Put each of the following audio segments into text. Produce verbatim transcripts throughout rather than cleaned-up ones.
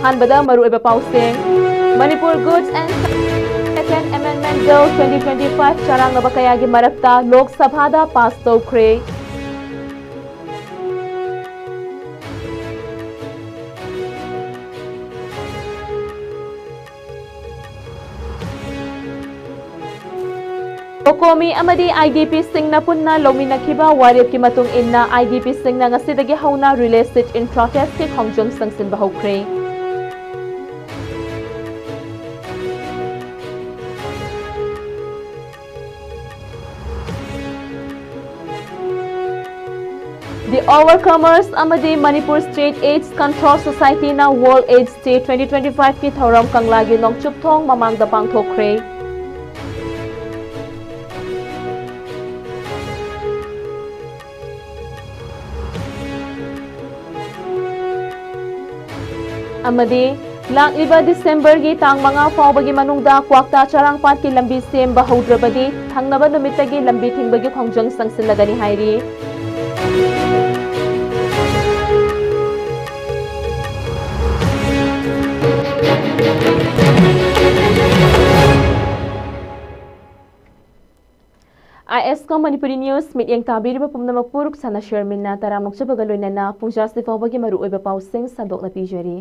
ꯑꯍꯥꯟꯕꯗ ꯃꯔꯨꯑꯣꯏꯕ ꯄꯥꯎꯁꯤꯡ꯫ Manipur Goods and Second Amendment Bill twenty twenty-five ꯆꯔꯥꯡꯅꯕ ꯀꯌꯥꯒꯤ ꯃꯔꯛꯇ ꯂꯣꯛ ꯁꯚꯥꯗ ꯄꯥꯁ ꯇꯧꯈ꯭ꯔꯦ꯫ ꯀꯣꯀꯣꯃꯤ ꯑꯃꯗꯤ IDPꯁꯤꯡꯅ ꯄꯨꯟꯅ ꯂꯧꯃꯤꯟꯅꯈꯤꯕ ꯋꯥꯔꯦꯞꯀꯤ ꯃꯇꯨꯡ ꯏꯟꯅ IDPꯁꯤꯡꯅ ꯉꯁꯤꯗꯒꯤ ꯍꯧꯅ Relay Seat Intra Festꯀꯤ ꯈꯣꯡꯖꯪ ꯆꯪꯁꯤꯟꯕ ꯍꯧꯈ꯭ꯔꯦ꯫ The Overcomers ꯑꯃꯗꯤ Manipur State AIDS Control Societyꯅ World AIDS Day twenty twenty-fiveꯀꯤ ꯊꯧꯔꯝ ꯀꯪꯂꯥꯒꯤ ꯅꯣꯡꯆꯨꯞ ꯊꯣꯡ ꯃꯃꯥꯡꯗ ꯄꯥꯡꯊꯣꯛꯈ꯭ꯔꯦ꯫ ꯑꯃꯗꯤ ꯂꯥꯛꯂꯤꯕ ꯗꯤꯁꯦꯝꯕꯔꯒꯤ ꯇꯥꯡ ꯃꯉꯥ ꯐꯥꯎꯕꯒꯤ ꯃꯅꯨꯡꯗ ꯀ꯭ꯋꯥꯛꯇꯥ ꯆꯔꯥꯡꯄꯥꯠꯀꯤ ꯂꯝꯕꯤ ꯁꯦꯝꯕ ꯍꯧꯗ꯭ꯔꯕꯗꯤ ꯊꯪꯅꯕ ꯅꯨꯃꯤꯠꯇꯒꯤ ꯂꯝꯕꯤ ꯊꯤꯡꯕꯒꯤ ꯈꯣꯡꯖꯪ ꯆꯪꯁꯤꯜꯂꯒꯅꯤ ꯍꯥꯏꯔꯤ꯫ ISCO Manipuri News ꯃꯤꯠꯌꯦꯡ ꯇꯥꯕꯤꯔꯤꯕ ꯄꯨꯝꯅꯃꯛꯄꯨ ꯔꯨꯛꯁꯥꯅꯥ ꯁꯦꯔꯃꯤꯟꯅ ꯇꯔꯥꯝꯅ ꯑꯣꯛꯆꯕꯒ ꯂꯣꯏꯅꯅ ꯄꯨꯡꯖꯥꯁꯤ ꯐꯥꯎꯕꯒꯤ ꯃꯔꯨꯑꯣꯏꯕ ꯄꯥꯎꯁꯤꯡ ꯁꯟꯗꯣꯛꯅ ꯄꯤꯖꯔꯤ꯫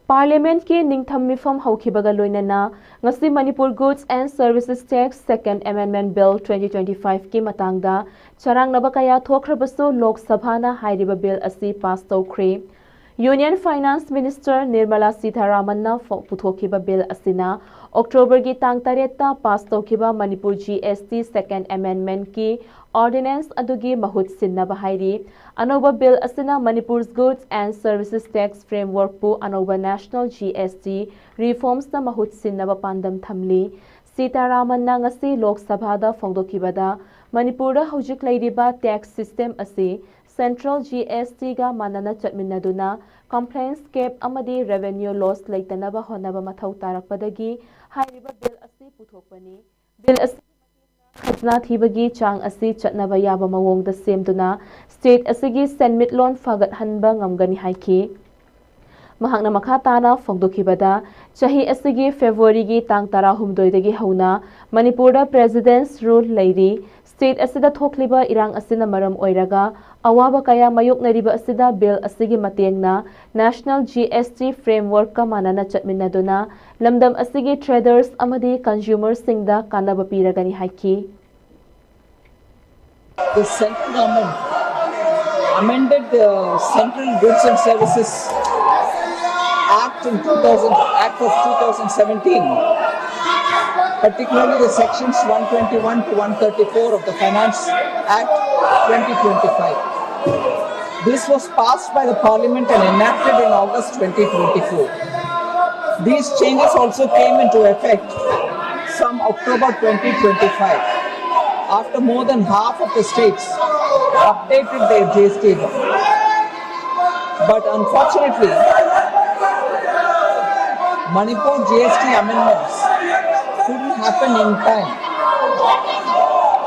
ꯄꯥꯔꯂꯤꯌꯥꯃꯦꯟꯠꯀꯤ ꯅꯤꯡꯊꯝ ꯃꯤꯐꯝ ꯍꯧꯈꯤꯕꯒ ꯂꯣꯏꯅꯅ ꯉꯁꯤ Manipur Goods and Services Tax Second Amendment Bill twenty twenty-fiveꯀꯤ ꯃꯇꯥꯡꯗ ꯆꯔꯥꯡꯅꯕ ꯀꯌꯥ ꯊꯣꯛꯈ꯭ꯔꯕꯁꯨ ꯂꯣꯛ ꯁꯚꯥꯅ ꯍꯥꯏꯔꯤꯕ ꯕꯤꯜ ꯑꯁꯤ ꯄꯥꯁ ꯇꯧꯈ꯭ꯔꯦ꯫ Union Finance Minister ꯅꯤꯔꯃꯂꯥ ꯁꯤꯊꯥꯔꯥꯃꯟꯅ ꯐꯣ-, ꯄꯨꯊꯣꯛꯈꯤꯕ ꯕꯤꯜ ꯑꯁꯤꯅ ꯑꯣꯛꯇꯣꯕꯔꯒꯤ ꯇꯥꯡ ꯇꯔꯦꯠꯇ ꯄꯥꯁ ꯇꯧꯈꯤꯕ ꯃꯅꯤꯄꯨꯔ GST Second Amendmentꯀꯤ ordinance ꯑꯗꯨꯒꯤ ꯃꯍꯨꯠ ꯁꯤꯟꯅꯕ ꯍꯥꯏꯔꯤ꯫ ꯑꯅꯧꯕ ꯕꯤꯜ ꯑꯁꯤꯅ Manipur's Goods and Services Tax Frameworkꯄꯨ ꯑꯅꯧꯕ National GST reformsꯅ ꯃꯍꯨꯠ ꯁꯤꯟꯅꯕ ꯄꯥꯟꯗꯝ ꯊꯝꯂꯤ꯫ ꯁꯤꯇꯥꯔꯥꯃꯟꯅ ꯉꯁꯤ ꯂꯣꯛ ꯁꯚꯥꯗ ꯐꯣꯡꯗꯣꯛꯈꯤꯕꯗ, ꯃꯅꯤꯄꯨꯔꯗ ꯍꯧꯖꯤꯛ ꯂꯩꯔꯤꯕ tax system ꯑꯁꯤ Central GSTꯒ ꯃꯥꯟꯅꯅ ꯆꯠꯃꯤꯟꯅꯗꯨꯅ complaints gap ꯑꯃꯗꯤ revenue loss ꯂꯩꯇꯅꯕ ꯍꯣꯠꯅꯕ ꯃꯊꯧ ꯇꯥꯔꯛꯄꯗꯒꯤ ꯍꯥꯏꯔꯤꯕ ꯕꯤꯜ ꯑꯁꯤ ꯄꯨꯊꯣꯛꯄꯅꯤ꯫ ꯕꯤꯜ ꯑꯁꯤꯒꯤ ꯃꯇꯦꯡꯅ ꯈꯖꯅꯥ ꯊꯤꯕꯒꯤ ꯆꯥꯡ ꯑꯁꯤ ꯆꯠꯅꯕ ꯌꯥꯕ ꯃꯑꯣꯡꯗ ꯁꯦꯝꯗꯨꯅ state ꯑꯁꯤꯒꯤ ꯁꯦꯟꯃꯤꯠꯂꯣꯟ ꯐꯒꯠꯍꯟꯕ ꯉꯝꯒꯅꯤ ꯍꯥꯏꯈꯤ꯫ ꯃꯍꯥꯛꯅ ꯃꯈꯥ ꯇꯥꯅ ꯐꯣꯡꯗꯣꯛꯈꯤꯕꯗ, ꯆꯍꯤ ꯑꯁꯤꯒꯤ ꯐꯦꯕ꯭ꯔꯨꯋꯥꯔꯤꯒꯤ ꯇꯥꯡ ꯇꯔꯥꯍꯨꯝꯗꯣꯏꯗꯒꯤ ꯍꯧꯅ ꯃꯅꯤꯄꯨꯔꯗ President's Rule ꯂꯩꯔꯤ꯫ State ꯑꯁꯤꯗ ꯊꯣꯛꯂꯤꯕ ꯏꯔꯥꯡ ꯑꯁꯤꯅ ꯃꯔꯝ ꯑꯣꯏꯔꯒ ꯑꯋꯥꯕ ꯀꯌꯥ ꯃꯥꯌꯣꯛꯅꯔꯤꯕ ꯑꯁꯤꯗ Bill ꯑꯁꯤꯒꯤ ꯃꯇꯦꯡꯅ National G S T Frameworkꯀ ꯃꯥꯟꯅꯅ ꯆꯠꯃꯤꯟꯅꯗꯨꯅ ꯂꯝꯗꯝ ꯑꯁꯤꯒꯤ traders ꯑꯃꯗꯤ consumerꯁꯤꯡꯗ ꯀꯥꯟꯅꯕ ꯄꯤꯔꯒꯅꯤ ꯍꯥꯏꯈꯤ꯫ The central government amended the Central Goods and Services Act in two thousand, Act of two thousand seventeen, particularly the sections one twenty-one to one thirty-four of the Finance Act twenty twenty-five. This was passed by the Parliament and enacted in August twenty twenty-four. These changes also came into effect from October twenty twenty-five, after more than half of the states updated their G S T. But unfortunately, Manipur G S T amendments couldn't happen in time,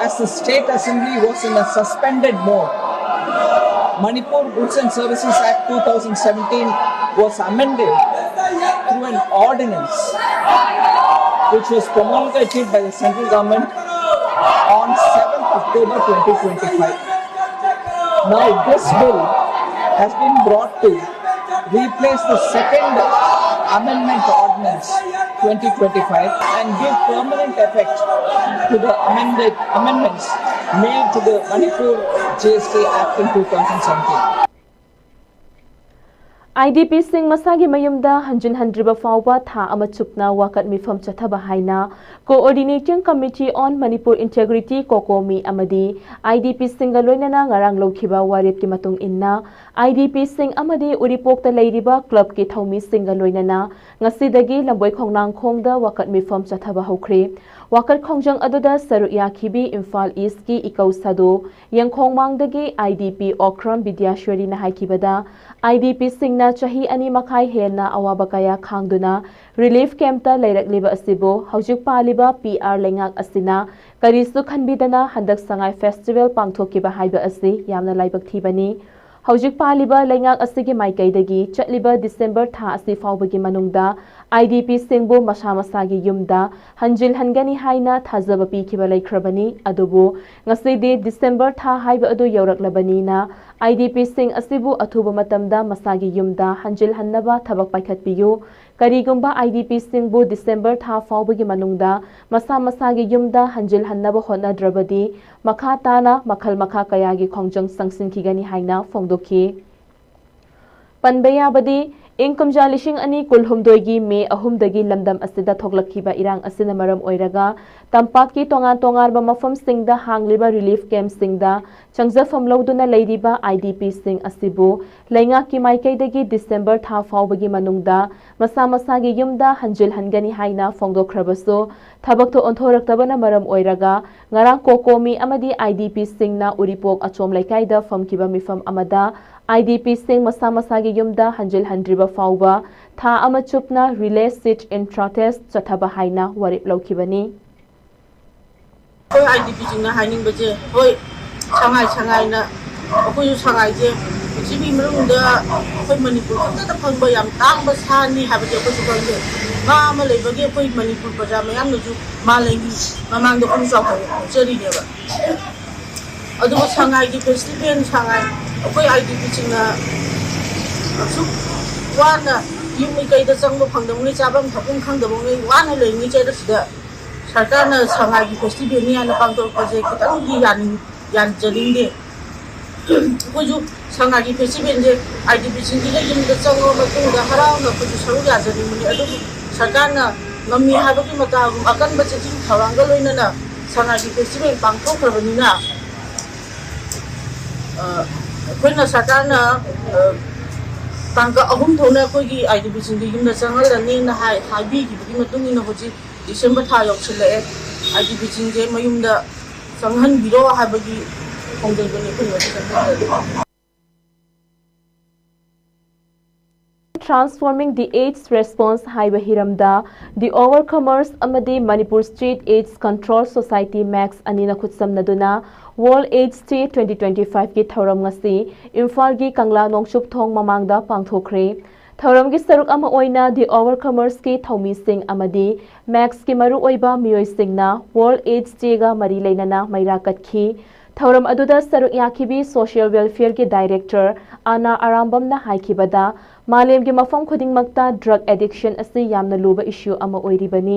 as the State Assembly was in a suspended mode. Manipur Goods and Services Act two thousand seventeen was amended through an ordinance which was promulgated by the central government on seventh October twenty twenty-five. Now, this bill has been brought to replace the second amendment ordinance twenty twenty-five and give permanent effect to the amended amendments made to the Manipur G S T Act in two thousand seventeen. IDPꯁꯤꯡ ꯃꯁꯥꯒꯤ ꯃꯌꯨꯝꯗ ꯍꯟꯖꯤꯟꯍꯟꯗ꯭ꯔꯤꯕ ꯐꯥꯎꯕ ꯊꯥ ꯑꯃ ꯆꯨꯞꯅ ꯋꯥꯀꯠ ꯃꯤꯐꯝ ꯆꯠꯊꯕ ꯍꯥꯏꯅ Coordinating Committee on Manipur Integrity, COCOMI, ꯑꯃꯗꯤ IDPꯁꯤꯡꯒ ꯂꯣꯏꯅꯅ ꯉꯔꯥꯡ ꯂꯧꯈꯤꯕ ꯋꯥꯔꯦꯞꯀꯤ ꯃꯇꯨꯡ ꯏꯟꯅ, IDPꯁꯤꯡ ꯑꯃꯗꯤ ꯎꯔꯤꯄꯣꯛꯇ ꯂꯩꯔꯤꯕ clubꯀꯤ ꯊꯧꯃꯤꯁꯤꯡꯒ ꯂꯣꯏꯅꯅ ꯉꯁꯤꯗꯒꯤ ꯂꯝꯕꯣꯏ ꯈꯣꯡꯅꯥꯡꯈꯣꯡꯗ ꯋꯥꯀꯠ ꯃꯤꯐꯝ ꯆꯠꯊꯕ ꯍꯧꯈ꯭ꯔꯦ꯫ ꯋꯥꯀꯠ ꯈꯣꯡꯖꯪ ꯑꯗꯨꯗ ꯁꯔꯨꯛ ꯌꯥꯈꯤꯕꯤ ꯏꯝꯐꯥꯜ Eastꯀꯤ ꯏꯀꯧ ꯁꯥꯗꯣ ꯌꯦꯡꯈꯣꯡꯃꯥꯡꯗꯒꯤ IDP ꯑꯣꯀ꯭ꯔꯝ ꯕꯤꯗ꯭ꯌꯥꯁ꯭ꯋꯔꯤꯅ ꯍꯥꯏꯈꯤꯕꯗ, IDPꯁꯤꯡꯅ ꯆꯍꯤ ꯑꯅꯤ ꯃꯈꯥꯏ ꯍꯦꯟꯅ ꯑꯋꯥꯕ ꯀꯌꯥ ꯈꯥꯡꯗꯨꯅ relief campꯇ ꯂꯩꯔꯛꯂꯤꯕ ꯑꯁꯤꯕꯨ ꯍꯧꯖꯤꯛ ꯄꯥꯜꯂꯤꯕ PR ꯂꯩꯉꯥꯛ ꯑꯁꯤꯅ ꯀꯔꯤꯁꯨ ꯈꯟꯕꯤꯗꯅ ꯍꯟꯗꯛ ꯁꯉꯥꯏ festival ꯄꯥꯡꯊꯣꯛꯈꯤꯕ ꯍꯥꯏꯕ ꯑꯁꯤ ꯌꯥꯝꯅ ꯂꯥꯏꯕꯛ ꯊꯤꯕꯅꯤ꯫ ꯍꯧꯖꯤꯛ ꯄꯥꯜꯂꯤꯕ ꯂꯩꯉꯥꯛ ꯑꯁꯤꯒꯤ ꯃꯥꯏꯀꯩꯗꯒꯤ ꯆꯠꯂꯤꯕ ꯗꯤꯁꯦꯝꯕꯔ ꯊꯥ ꯑꯁꯤ ꯐꯥꯎꯕꯒꯤ ꯃꯅꯨꯡꯗ IDPꯁꯤꯡꯕꯨ ꯃꯁꯥ ꯃꯁꯥꯒꯤ ꯌꯨꯝꯗ ꯍꯟꯖꯤꯜꯍꯟꯒꯅꯤ ꯍꯥꯏꯅ ꯊꯥꯖꯕ ꯄꯤꯈꯤꯕ ꯂꯩꯈ꯭ꯔꯕꯅꯤ꯫ ꯑꯗꯨꯕꯨ ꯉꯁꯤꯗꯤ ꯗꯤꯁꯦꯝꯕꯔ ꯊꯥ ꯍꯥꯏꯕ ꯑꯗꯨ ꯌꯧꯔꯛꯂꯕꯅꯤꯅ IDPꯁꯤꯡ ꯑꯁꯤꯕꯨ ꯑꯊꯨꯕ ꯃꯇꯝꯗ ꯃꯁꯥꯒꯤ ꯌꯨꯝꯗ ꯍꯟꯖꯤꯜꯍꯟꯅꯕ ꯊꯕꯛ ꯄꯥꯏꯈꯠꯄꯤꯌꯨ꯫ ꯀꯔꯤꯒꯨꯝꯕ IDPꯁꯤꯡꯕꯨ ꯗꯤꯁꯦꯝꯕꯔ ꯊꯥ ꯐꯥꯎꯕꯒꯤ ꯃꯅꯨꯡꯗ ꯃꯁꯥ ꯃꯁꯥꯒꯤ ꯌꯨꯝꯗ ꯍꯟꯖꯤꯜꯍꯟꯅꯕ ꯍꯣꯠꯅꯗ꯭ꯔꯕꯗꯤ ꯃꯈꯥ ꯇꯥꯅ ꯃꯈꯜ ꯃꯈꯥ ꯀꯌꯥꯒꯤ ꯈꯣꯡꯖꯪ ꯆꯪꯁꯤꯟꯈꯤꯒꯅꯤ ꯍꯥꯏꯅ ꯐꯣꯡꯗꯣꯛꯈꯤ꯫ ꯄꯟꯕ ꯌꯥꯕꯗꯤ, ꯏꯪ ꯀꯨꯝꯖꯥ ꯂꯤꯁꯤꯡ ꯑꯅꯤ ꯀꯨꯟꯍꯨꯝꯗꯣꯏꯒꯤ ꯃꯦ ꯑꯍꯨꯝꯗꯒꯤ ꯂꯝꯗꯝ ꯑꯁꯤꯗ ꯊꯣꯛꯂꯛꯈꯤꯕ ꯏꯔꯥꯡ ꯑꯁꯤꯅ ꯃꯔꯝ ꯑꯣꯏꯔꯒ ꯇꯝꯄꯥꯛꯀꯤ ꯇꯣꯉꯥꯟ ꯇꯣꯉꯥꯟꯕ ꯃꯐꯝꯁꯤꯡꯗ ꯍꯥꯡꯂꯤꯕ ꯔꯤꯂꯤꯐ ꯀꯦꯝꯞꯁꯤꯡꯗ ꯆꯪꯖꯐꯝ ꯂꯧꯗꯨꯅ ꯂꯩꯔꯤꯕ IDPꯁꯤꯡ ꯑꯁꯤꯕꯨ ꯂꯩꯉꯥꯛꯀꯤ ꯃꯥꯏꯀꯩꯗꯒꯤ ꯗꯤꯁꯦꯝꯕꯔ ꯊꯥ ꯐꯥꯎꯕꯒꯤ ꯃꯅꯨꯡꯗ ꯃꯁꯥ ꯃꯁꯥꯒꯤ ꯌꯨꯝꯗ ꯍꯟꯖꯤꯜꯍꯟꯒꯅꯤ ꯍꯥꯏꯅ ꯐꯣꯡꯗꯣꯛꯈ꯭ꯔꯕꯁꯨ, ꯊꯕꯛꯇ ꯑꯣꯟꯊꯣꯔꯛꯇꯕꯅ ꯃꯔꯝ ꯑꯣꯏꯔꯒ ꯉꯔꯥꯡ ꯀꯣꯀꯣꯃꯤ ꯑꯃꯗꯤ IDPꯁꯤꯡꯅ ꯎꯔꯤꯄꯣꯛ ꯑꯆꯣꯝ ꯂꯩꯀꯥꯏꯗ ꯐꯝꯈꯤꯕ ꯃꯤꯐꯝ ꯑꯃꯗ IDPꯁꯤꯡ ꯃꯁꯥ ꯃꯁꯥꯒꯤ ꯌꯨꯝꯗ ꯍꯟꯖꯤꯜꯍꯟꯗ꯭ꯔꯤꯕ ꯐꯥꯎꯕ ꯊꯥ ꯑꯃ ꯆꯨꯞꯅ ꯔꯤꯂꯦ ꯁꯤꯠ ꯏꯟ ꯄ꯭ꯔꯣꯇꯦꯁ ꯆꯠꯊꯕ ꯍꯥꯏꯅ ꯋꯥꯔꯦꯞ ꯂꯧꯈꯤꯕꯅꯤ꯫ ꯑꯩꯈꯣꯏ IDPꯁꯤꯡꯅ ꯍꯥꯏꯅꯤꯡꯕꯁꯦ, ꯍꯣꯏ, ꯁꯉꯥꯏ, ꯁꯉꯥꯏꯅ, ꯑꯩꯈꯣꯏꯁꯨ ꯁꯉꯥꯏꯁꯦ ꯄ꯭ꯔꯤꯊꯤꯕꯤ ꯃꯅꯨꯡꯗ ꯑꯩꯈꯣꯏ ꯃꯅꯤꯄꯨꯔ ꯈꯛꯇꯗ ꯐꯪꯕ ꯌꯥꯝ ꯇꯥꯡꯕ ꯁꯥꯅꯤ ꯍꯥꯏꯕꯁꯦ ꯑꯩꯈꯣꯏꯁꯨ ꯈꯪꯖꯩ꯫ ꯉꯥ ꯑꯃ ꯂꯩꯕꯒꯤ ꯑꯩꯈꯣꯏ ꯃꯅꯤꯄꯨꯔ ꯄ꯭ꯔꯖꯥ ꯃꯌꯥꯝꯅꯁꯨ ꯃꯥꯂꯦꯝꯒꯤ ꯃꯃꯥꯡꯗ ꯄꯨꯡ ꯆꯥꯎꯊꯣꯛꯆꯔꯤꯅꯦꯕ꯫ ꯑꯗꯨꯕꯨ ꯁꯉꯥꯏꯒꯤ ꯐꯦꯁꯇꯤꯚꯦꯜ, ꯁꯉꯥꯏ, ꯑꯩꯈꯣꯏ IDPꯁꯤꯡꯅ ꯑꯁꯨꯛ ꯋꯥꯅ ꯌꯨꯝ ꯀꯩꯗ ꯆꯪꯕ ꯐꯪꯗꯕꯉꯩ, ꯆꯥꯐꯝ ꯊꯛꯐꯝ ꯈꯪꯗꯕꯉꯩ ꯋꯥꯅ ꯂꯩꯔꯤꯉꯩ ꯆꯩꯔꯛꯁꯤꯗ ꯁꯔꯀꯥꯔꯅ ꯁꯉꯥꯏꯒꯤ ꯐꯦꯁꯇꯤꯚꯦꯜꯅꯤ ꯍꯥꯏꯅ ꯄꯥꯡꯊꯣꯔꯛꯄꯁꯦ ꯈꯤꯇꯪꯗꯤ ꯌꯥꯅꯤꯡ-, ꯌꯥꯖꯅꯤꯡꯗꯦ꯫ ꯑꯩꯈꯣꯏꯁꯨ ꯁꯉꯥꯏꯒꯤ ꯐꯦꯁꯇꯤꯚꯦꯜꯁꯦ IDPꯁꯤꯡꯒꯤꯗ ꯌꯨꯝꯗ ꯆꯪꯉꯕ ꯃꯇꯨꯡꯗ ꯍꯔꯥꯎꯅ ꯑꯩꯈꯣꯏꯁꯨ ꯁꯔꯨꯛ ꯌꯥꯖꯅꯤꯡꯕꯅꯤ꯫ ꯑꯗꯨꯕꯨ ꯁꯔꯀꯥꯔꯅ ꯉꯝꯃꯤ ꯍꯥꯏꯕꯒꯤ ꯃꯇꯥꯒꯨꯝ ꯑꯀꯟꯕ ꯆꯦꯛꯁꯤꯟ ꯊꯧꯔꯥꯡꯒ ꯂꯣꯏꯅꯅ ꯁꯉꯥꯏꯒꯤ ꯐꯦꯁꯇꯤꯚꯦꯜ ꯄꯥꯡꯊꯣꯛꯈ꯭ꯔꯕꯅꯤꯅ, ꯑ, ꯑꯩꯈꯣꯏꯅ ꯁꯔꯀꯥꯔꯅ, ꯑ, ꯇꯥꯡꯀꯛ ꯑꯍꯨꯝ ꯊꯣꯛꯅ ꯑꯩꯈꯣꯏꯒꯤ IDPꯁꯤꯡꯒꯤ ꯌꯨꯝꯗ ꯆꯪꯍꯜꯂꯅꯤꯅ ꯍꯥꯏ-, ꯍꯥꯏꯕꯤꯈꯤꯕꯒꯤ ꯃꯇꯨꯡ ꯏꯟꯅ ꯍꯧꯖꯤꯛ ꯗꯤꯁꯦꯝꯕꯔ ꯊꯥ ꯌꯧꯁꯤꯜꯂꯛꯑꯦ꯫ IDPꯁꯤꯡꯁꯦ ꯃꯌꯨꯝꯗ ꯆꯪꯍꯟꯕꯤꯔꯣ ꯍꯥꯏꯕꯒꯤ ꯈꯣꯡꯖꯪꯗꯨꯅꯤ ꯑꯩꯈꯣꯏꯅ ꯉꯁꯤ ꯆꯠꯊꯖꯔꯤꯕ꯫ Transforming the AIDS Response ꯍꯥꯏꯕ ꯍꯤꯔꯝꯗ The Overcomers ꯑꯃꯗꯤ Manipur State AIDS Control Society, max, ꯑꯅꯤꯅ ꯈꯨꯠꯁꯝꯅꯗꯨꯅ World AIDS Day twenty twenty-five ꯀꯤ ꯊꯧꯔꯝ ꯉꯁꯤ ꯏꯝꯐꯥꯜꯒꯤ ꯀꯪꯂꯥ ꯅꯣꯡꯆꯨꯞ ꯊꯣꯡ ꯃꯃꯥꯡꯗ ꯄꯥꯡꯊꯣꯛꯈ꯭ꯔꯦ꯫ ꯊꯧꯔꯝꯒꯤ ꯁꯔꯨꯛ ꯑꯃ ꯑꯣꯏꯅ The Overcomers ꯀꯤ ꯊꯧꯃꯤꯁꯤꯡ ꯑꯃꯗꯤ ꯃꯦꯛꯁꯀꯤ ꯃꯔꯨꯑꯣꯏꯕ ꯃꯤꯑꯣꯏꯁꯤꯡꯅ World AIDS Day ꯒ ꯃꯔꯤ ꯂꯩꯅꯅ ꯃꯩꯔꯥ ꯀꯠꯈꯤ꯫ ꯊꯧꯔꯝ ꯑꯗꯨꯗ ꯁꯔꯨꯛ ꯌꯥꯈꯤꯕꯤ Social Welfare ꯒꯤ Director ꯑꯥꯅꯥ ꯑꯔꯥꯝꯕꯝꯅ ꯍꯥꯏꯈꯤꯕꯗ, ꯃꯥꯂꯦꯝꯒꯤ ꯃꯐꯝ ꯈꯨꯗꯤꯡꯃꯛꯇ drug addiction ꯑꯁꯤ ꯌꯥꯝꯅ ꯂꯨꯕ issue ꯑꯃ ꯑꯣꯏꯔꯤꯕꯅꯤ꯫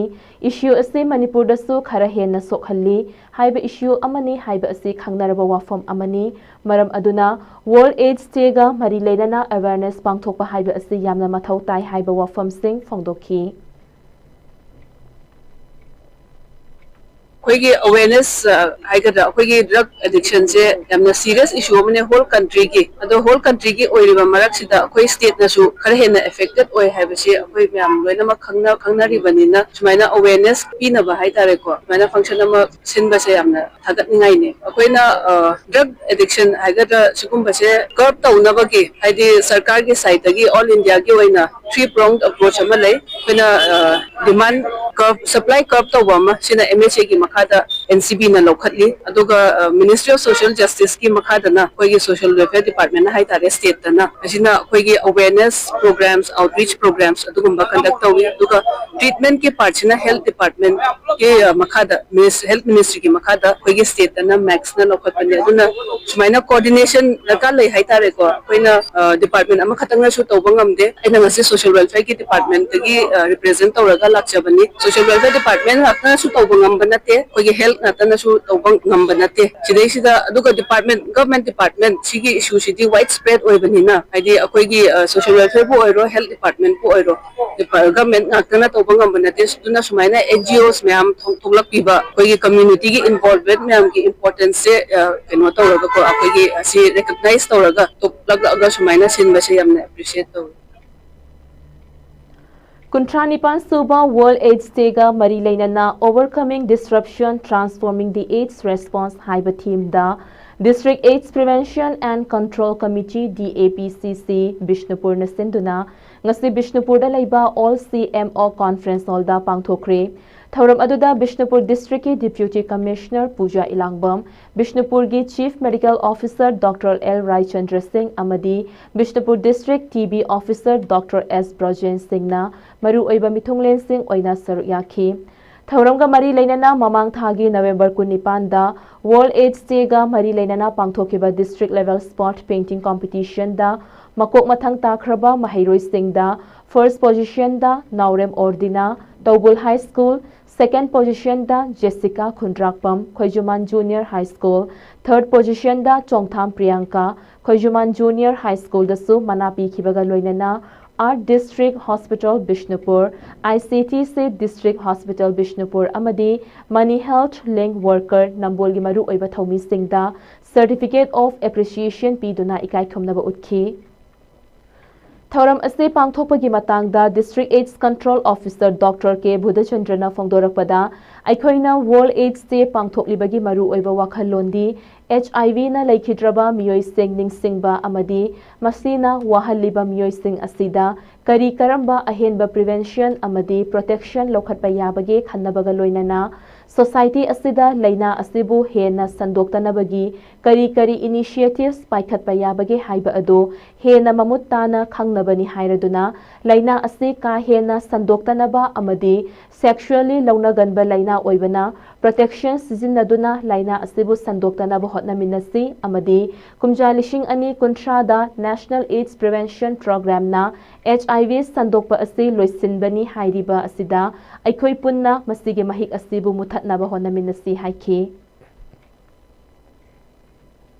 Issue ꯑꯁꯤ ꯃꯅꯤꯄꯨꯔꯗꯁꯨ ꯈꯔ ꯍꯦꯟꯅ ꯁꯣꯛꯍꯜꯂꯤ ꯍꯥꯏꯕ issue ꯑꯃꯅꯤ ꯍꯥꯏꯕ ꯑꯁꯤ ꯈꯪꯅꯔꯕ ꯋꯥꯐꯝ ꯑꯃꯅꯤ꯫ ꯃꯔꯝ ꯑꯗꯨꯅ World AIDS Day ꯒ ꯃꯔꯤ ꯂꯩꯅꯅ awareness ꯄꯥꯡꯊꯣꯛꯄ ꯍꯥꯏꯕ ꯑꯁꯤ ꯌꯥꯝꯅ ꯃꯊꯧ ꯇꯥꯏ ꯍꯥꯏꯕ ꯋꯥꯐꯝꯁꯤꯡ ꯐꯣꯡꯗꯣꯛꯈꯤ꯫ ꯑꯩꯈꯣꯏꯒꯤ awareness, ꯑ, ꯍꯥꯏꯒꯗ꯭ꯔꯥ, ꯑꯩꯈꯣꯏꯒꯤ drug addiction ꯁꯦ ꯌꯥꯝꯅ serious issue ꯑꯃꯅꯦ whole country ꯒꯤ꯫ ꯑꯗꯣ whole country ꯒꯤ ꯑꯣꯏꯔꯤꯕ ꯃꯔꯛꯁꯤꯗ ꯑꯩꯈꯣꯏ state ꯅꯁꯨ ꯈꯔ ꯍꯦꯟꯅ affected ꯑꯣꯏ ꯍꯥꯏꯕꯁꯤ ꯑꯩꯈꯣꯏ ꯃꯌꯥꯝ ꯂꯣꯏꯅꯃꯛ ꯈꯪꯅ-, ꯈꯪꯅꯔꯤꯕꯅꯤꯅ, ꯁꯨꯃꯥꯏꯅ awareness ꯄꯤꯅꯕ ꯍꯥꯏꯇꯥꯔꯦꯀꯣ, ꯁꯨꯃꯥꯏꯅ function ꯑꯃ ꯁꯤꯟꯕꯁꯦ ꯌꯥꯝꯅ ꯊꯥꯒꯠꯅꯤꯡꯉꯥꯏꯅꯦ꯫ ꯑꯩꯈꯣꯏꯅ, ꯑ, drug addiction ꯍꯥꯏꯒꯗ꯭ꯔꯥ, ꯁꯤꯒꯨꯝꯕꯁꯦ curb ꯇꯧꯅꯕꯒꯤ, ꯍꯥꯏꯗꯤ ꯁꯔꯀꯥꯔꯒꯤ side ꯇꯒꯤ all India ꯒꯤ ꯑꯣꯏꯅ three pronged approach ꯑꯃ ꯂꯩ꯫ ꯑꯩꯈꯣꯏꯅ, ꯑ, demand curb, supply curb ꯇꯧꯕ ꯑꯃ, ꯁꯤꯅ M H A ꯒꯤ ꯃꯈꯥꯗ N C B ꯅ ꯂꯧꯈꯠꯂꯤ꯫ ꯑꯗꯨꯒ, ꯑ, Ministry of Social Justice ꯀꯤ ꯃꯈꯥꯗꯅ ꯑꯩꯈꯣꯏꯒꯤ Social Welfare Department ꯍꯥꯏꯇꯥꯔꯦ, state ꯇꯅ꯫ ꯑꯁꯤꯅ ꯑꯩꯈꯣꯏꯒꯤ awareness programs, outreach programs ꯑꯗꯨꯒꯨꯝꯕ conduct ꯇꯧꯏ꯫ ꯑꯗꯨꯒ treatment ꯀꯤ part ꯁꯤꯅ Health Department ꯀꯤ, ꯑ, ꯃꯈꯥꯗ, Minis-, Health Ministry ꯒꯤ ꯃꯈꯥꯗ ꯑꯩꯈꯣꯏꯒꯤ state ꯇꯅ ꯃꯦꯛꯁꯅ ꯂꯧꯈꯠꯄꯅꯦ꯫ ꯑꯗꯨꯅ ꯁꯨꯃꯥꯏꯅ coordination ꯗꯔꯀꯥꯔ ꯂꯩ ꯍꯥꯏꯇꯥꯔꯦꯀꯣ꯫ ꯑꯩꯈꯣꯏꯅ, ꯑ, department ꯑꯃꯈꯛꯇꯪꯅꯁꯨ ꯇꯧꯕ ꯉꯝꯗꯦ꯫ ꯑꯩꯅ ꯉꯁꯤ Social Welfare ꯒꯤ department ꯇꯒꯤ, ꯑ, represent ꯇꯧꯔꯒ ꯂꯥꯛꯆꯕꯅꯤ꯫ Social Welfare Department ꯉꯥꯛꯇꯅꯁꯨ ꯇꯧꯕ ꯉꯝꯕ ꯅꯠꯇꯦ, ꯑꯩꯈꯣꯏꯒꯤ health ꯉꯥꯛꯇꯅꯁꯨ ꯇꯧꯕ ꯉꯝꯕ ꯅꯠꯇꯦ꯫ ꯁꯤꯗꯩꯁꯤꯗ ꯑꯗꯨꯒ department, government department ꯁꯤꯒꯤ issue ꯁꯤꯗꯤ wide spread ꯑꯣꯏꯕꯅꯤꯅ, ꯍꯥꯏꯗꯤ ꯑꯩꯈꯣꯏꯒꯤ, ꯑ, Social Welfare ꯕꯨ ꯑꯣꯏꯔꯣ, Health Department ꯄꯨ ꯑꯣꯏꯔꯣ, ꯗꯤꯄꯥ-, government ꯉꯥꯛꯇꯅ ꯇꯧꯕ ꯉꯝꯕ ꯅꯠꯇꯦ꯫ ꯑꯗꯨꯅ ꯁꯨꯃꯥꯏꯅ N G Os ꯃꯌꯥꯝ ꯊꯣꯛ-, ꯊꯣꯛꯂꯛꯄꯤꯕ, ꯑꯩꯈꯣꯏꯒꯤ community ꯒꯤ involvement ꯃꯌꯥꯝꯒꯤ importance ꯁꯦ, ꯑ, ꯀꯩꯅꯣ ꯇꯧꯔꯒꯀꯣ, ꯑꯩꯈꯣꯏꯒꯤ ꯑꯁꯤ recognize ꯇꯧꯔꯒ ꯊꯣꯛꯂꯛꯂꯒ ꯁꯨꯃꯥꯏꯅ ꯁꯤꯟꯕꯁꯦ ꯌꯥꯝꯅ appreciate ꯇꯧꯏ꯫ ꯀꯨꯟꯊ꯭ꯔꯥ ꯅꯤꯄꯥꯟ ꯁꯨꯕ World AIDS Day ꯒ ꯃꯔꯤ ꯂꯩꯅꯅ Overcoming Disruption, Transforming the AIDS Response ꯍꯥꯏꯕ theme the District AIDS Prevention and Control Committee, D A P C C, ꯕꯤꯁꯅꯨꯄꯨꯔꯅ ꯁꯤꯟꯗꯨꯅ ꯉꯁꯤ ꯕꯤꯁꯅꯨꯄꯨꯔꯗ ꯂꯩꯕ All C M O Conference Hallꯗ ꯄꯥꯡꯊꯣꯛꯈ꯭ꯔꯦ꯫ ꯊꯧꯔꯝ ꯑꯗꯨꯗ ꯕꯤꯁꯅꯨꯄꯨꯔ Districtꯀꯤ Deputy Commissioner ꯄꯨꯖꯥ ꯏꯂꯥꯡꯕꯝ, ꯕꯤꯁꯅꯨꯄꯨꯔꯒꯤ Chief Medical Officer Doctor L Raichandra ꯁꯤꯡ ꯑꯃꯗꯤ Bishnupur District T B Officer Doctor S Brojen ꯁꯤꯡꯅ ꯃꯔꯨꯑꯣꯏꯕ ꯃꯤꯊꯨꯡꯂꯦꯟꯁꯤꯡ ꯑꯣꯏꯅ ꯁꯔꯨꯛ ꯌꯥꯈꯤ꯫ ꯊꯧꯔꯝꯒ ꯃꯔꯤ ꯂꯩꯅꯅ ꯃꯃꯥꯡ ꯊꯥꯒꯤ ꯅꯕꯦꯝꯕꯔ ꯀꯨꯟꯅꯤꯄꯥꯟꯗ World AIDS Dayꯒ ꯃꯔꯤ ꯂꯩꯅꯅ ꯄꯥꯡꯊꯣꯛꯈꯤꯕ District Level Spot Painting Competitionꯗ ꯃꯀꯣꯛ ꯃꯊꯪ ꯇꯥꯈ꯭ꯔꯕ ꯃꯍꯩꯔꯣꯏꯁꯤꯡꯗ first positionꯗ Naorem Ordina, Toubul High School, second positionꯗ Jessica Khundrakpam, Khoijuman Junior High School, third positionꯗ ꯆꯣꯡꯊꯥꯝ ꯄ꯭ꯔꯤꯌꯥꯡꯀꯥ, ꯈꯣꯏꯖꯨꯃꯥꯟ Junior High Schoolꯗꯁꯨ ꯃꯅꯥ ꯄꯤꯈꯤꯕꯒ ꯂꯣꯏꯅꯅ Art District Hospital Bishnupur, I C T C District Hospital Bishnupur ꯑꯃꯗꯤ Money Health Link Worker ꯅꯝꯕꯣꯜꯒꯤ ꯃꯔꯨꯑꯣꯏꯕ ꯊꯧꯃꯤꯁꯤꯡꯗ Certificate of Appreciation ꯄꯤꯗꯨꯅ ꯏꯀꯥꯏ ꯈꯨꯝꯅꯕ ꯎꯠꯈꯤ꯫ ꯊꯧꯔꯝ ꯑꯁꯤ ꯄꯥꯡꯊꯣꯛꯄꯒꯤ ꯃꯇꯥꯡꯗ District AIDS Control Officer Doctor K ꯕꯨꯙꯆꯟꯗ꯭ꯔꯅ ꯐꯣꯡꯗꯣꯔꯛꯄꯗ, ꯑꯩꯈꯣꯏꯅ World AIDS Day ꯄꯥꯡꯊꯣꯛꯂꯤꯕꯒꯤ ꯃꯔꯨꯑꯣꯏꯕ ꯋꯥꯈꯜꯂꯣꯟꯗꯤ H I Vꯅ ꯂꯩꯈꯤꯗ꯭ꯔꯕ ꯃꯤꯑꯣꯏꯁꯤꯡ ꯅꯤꯡꯁꯤꯡꯕ ꯑꯃꯗꯤ ꯃꯁꯤꯅ ꯋꯥꯍꯜꯂꯤꯕ ꯃꯤꯑꯣꯏꯁꯤꯡ ꯑꯁꯤꯗ ꯀꯔꯤ ꯀꯔꯝꯕ ꯑꯍꯦꯟꯕ prevention ꯑꯃꯗꯤ protection ꯂꯧꯈꯠꯄ ꯌꯥꯕꯒꯦ ꯈꯟꯅꯕꯒ ꯂꯣꯏꯅꯅ society ꯑꯁꯤꯗ ꯂꯥꯏꯅꯥ ꯑꯁꯤꯕꯨ ꯍꯦꯟꯅ ꯁꯟꯗꯣꯛꯇꯅꯕꯒꯤ ꯀꯔꯤ ꯀꯔꯤ initiatives ꯄꯥꯏꯈꯠꯄ ꯌꯥꯕꯒꯦ ꯍꯥꯏꯕ ꯑꯗꯨ ꯍꯦꯟꯅ ꯃꯃꯨꯠ ꯇꯥꯅ ꯈꯪꯅꯕꯅꯤ ꯍꯥꯏꯔꯗꯨꯅ, ꯂꯥꯏꯅꯥ ꯑꯁꯤ ꯀꯥ ꯍꯦꯟꯅ ꯁꯟꯗꯣꯛꯇꯅꯕ ꯑꯃꯗꯤ sexually ꯂꯧꯅꯒꯟꯕ ꯂꯥꯏꯅꯥ ꯑꯣꯏꯕꯅ protection ꯁꯤꯖꯤꯟꯅꯗꯨꯅ ꯂꯥꯏꯅꯥ ꯑꯁꯤꯕꯨ ꯁꯟꯗꯣꯛꯇꯅꯕ ꯍꯣꯠꯅꯃꯤꯟꯅꯁꯤ ꯑꯃꯗꯤ ꯀꯨꯝꯖꯥ ꯂꯤꯁꯤꯡ ꯑꯅꯤ ꯀꯨꯟꯊ꯭ꯔꯥꯗ National AIDS Prevention Programꯅ H I V ꯁꯟꯗꯣꯛꯄ ꯑꯁꯤ ꯂꯣꯏꯁꯤꯟꯕꯅꯤ ꯍꯥꯏꯔꯤꯕ ꯑꯁꯤꯗ ꯑꯩꯈꯣꯏ ꯄꯨꯟꯅ ꯃꯁꯤꯒꯤ ꯃꯍꯤꯛ ꯑꯁꯤꯕꯨ ꯃꯨꯊꯠꯅꯕ ꯍꯣꯠꯅꯃꯤꯟꯅꯁꯤ ꯍꯥꯏꯈꯤ꯫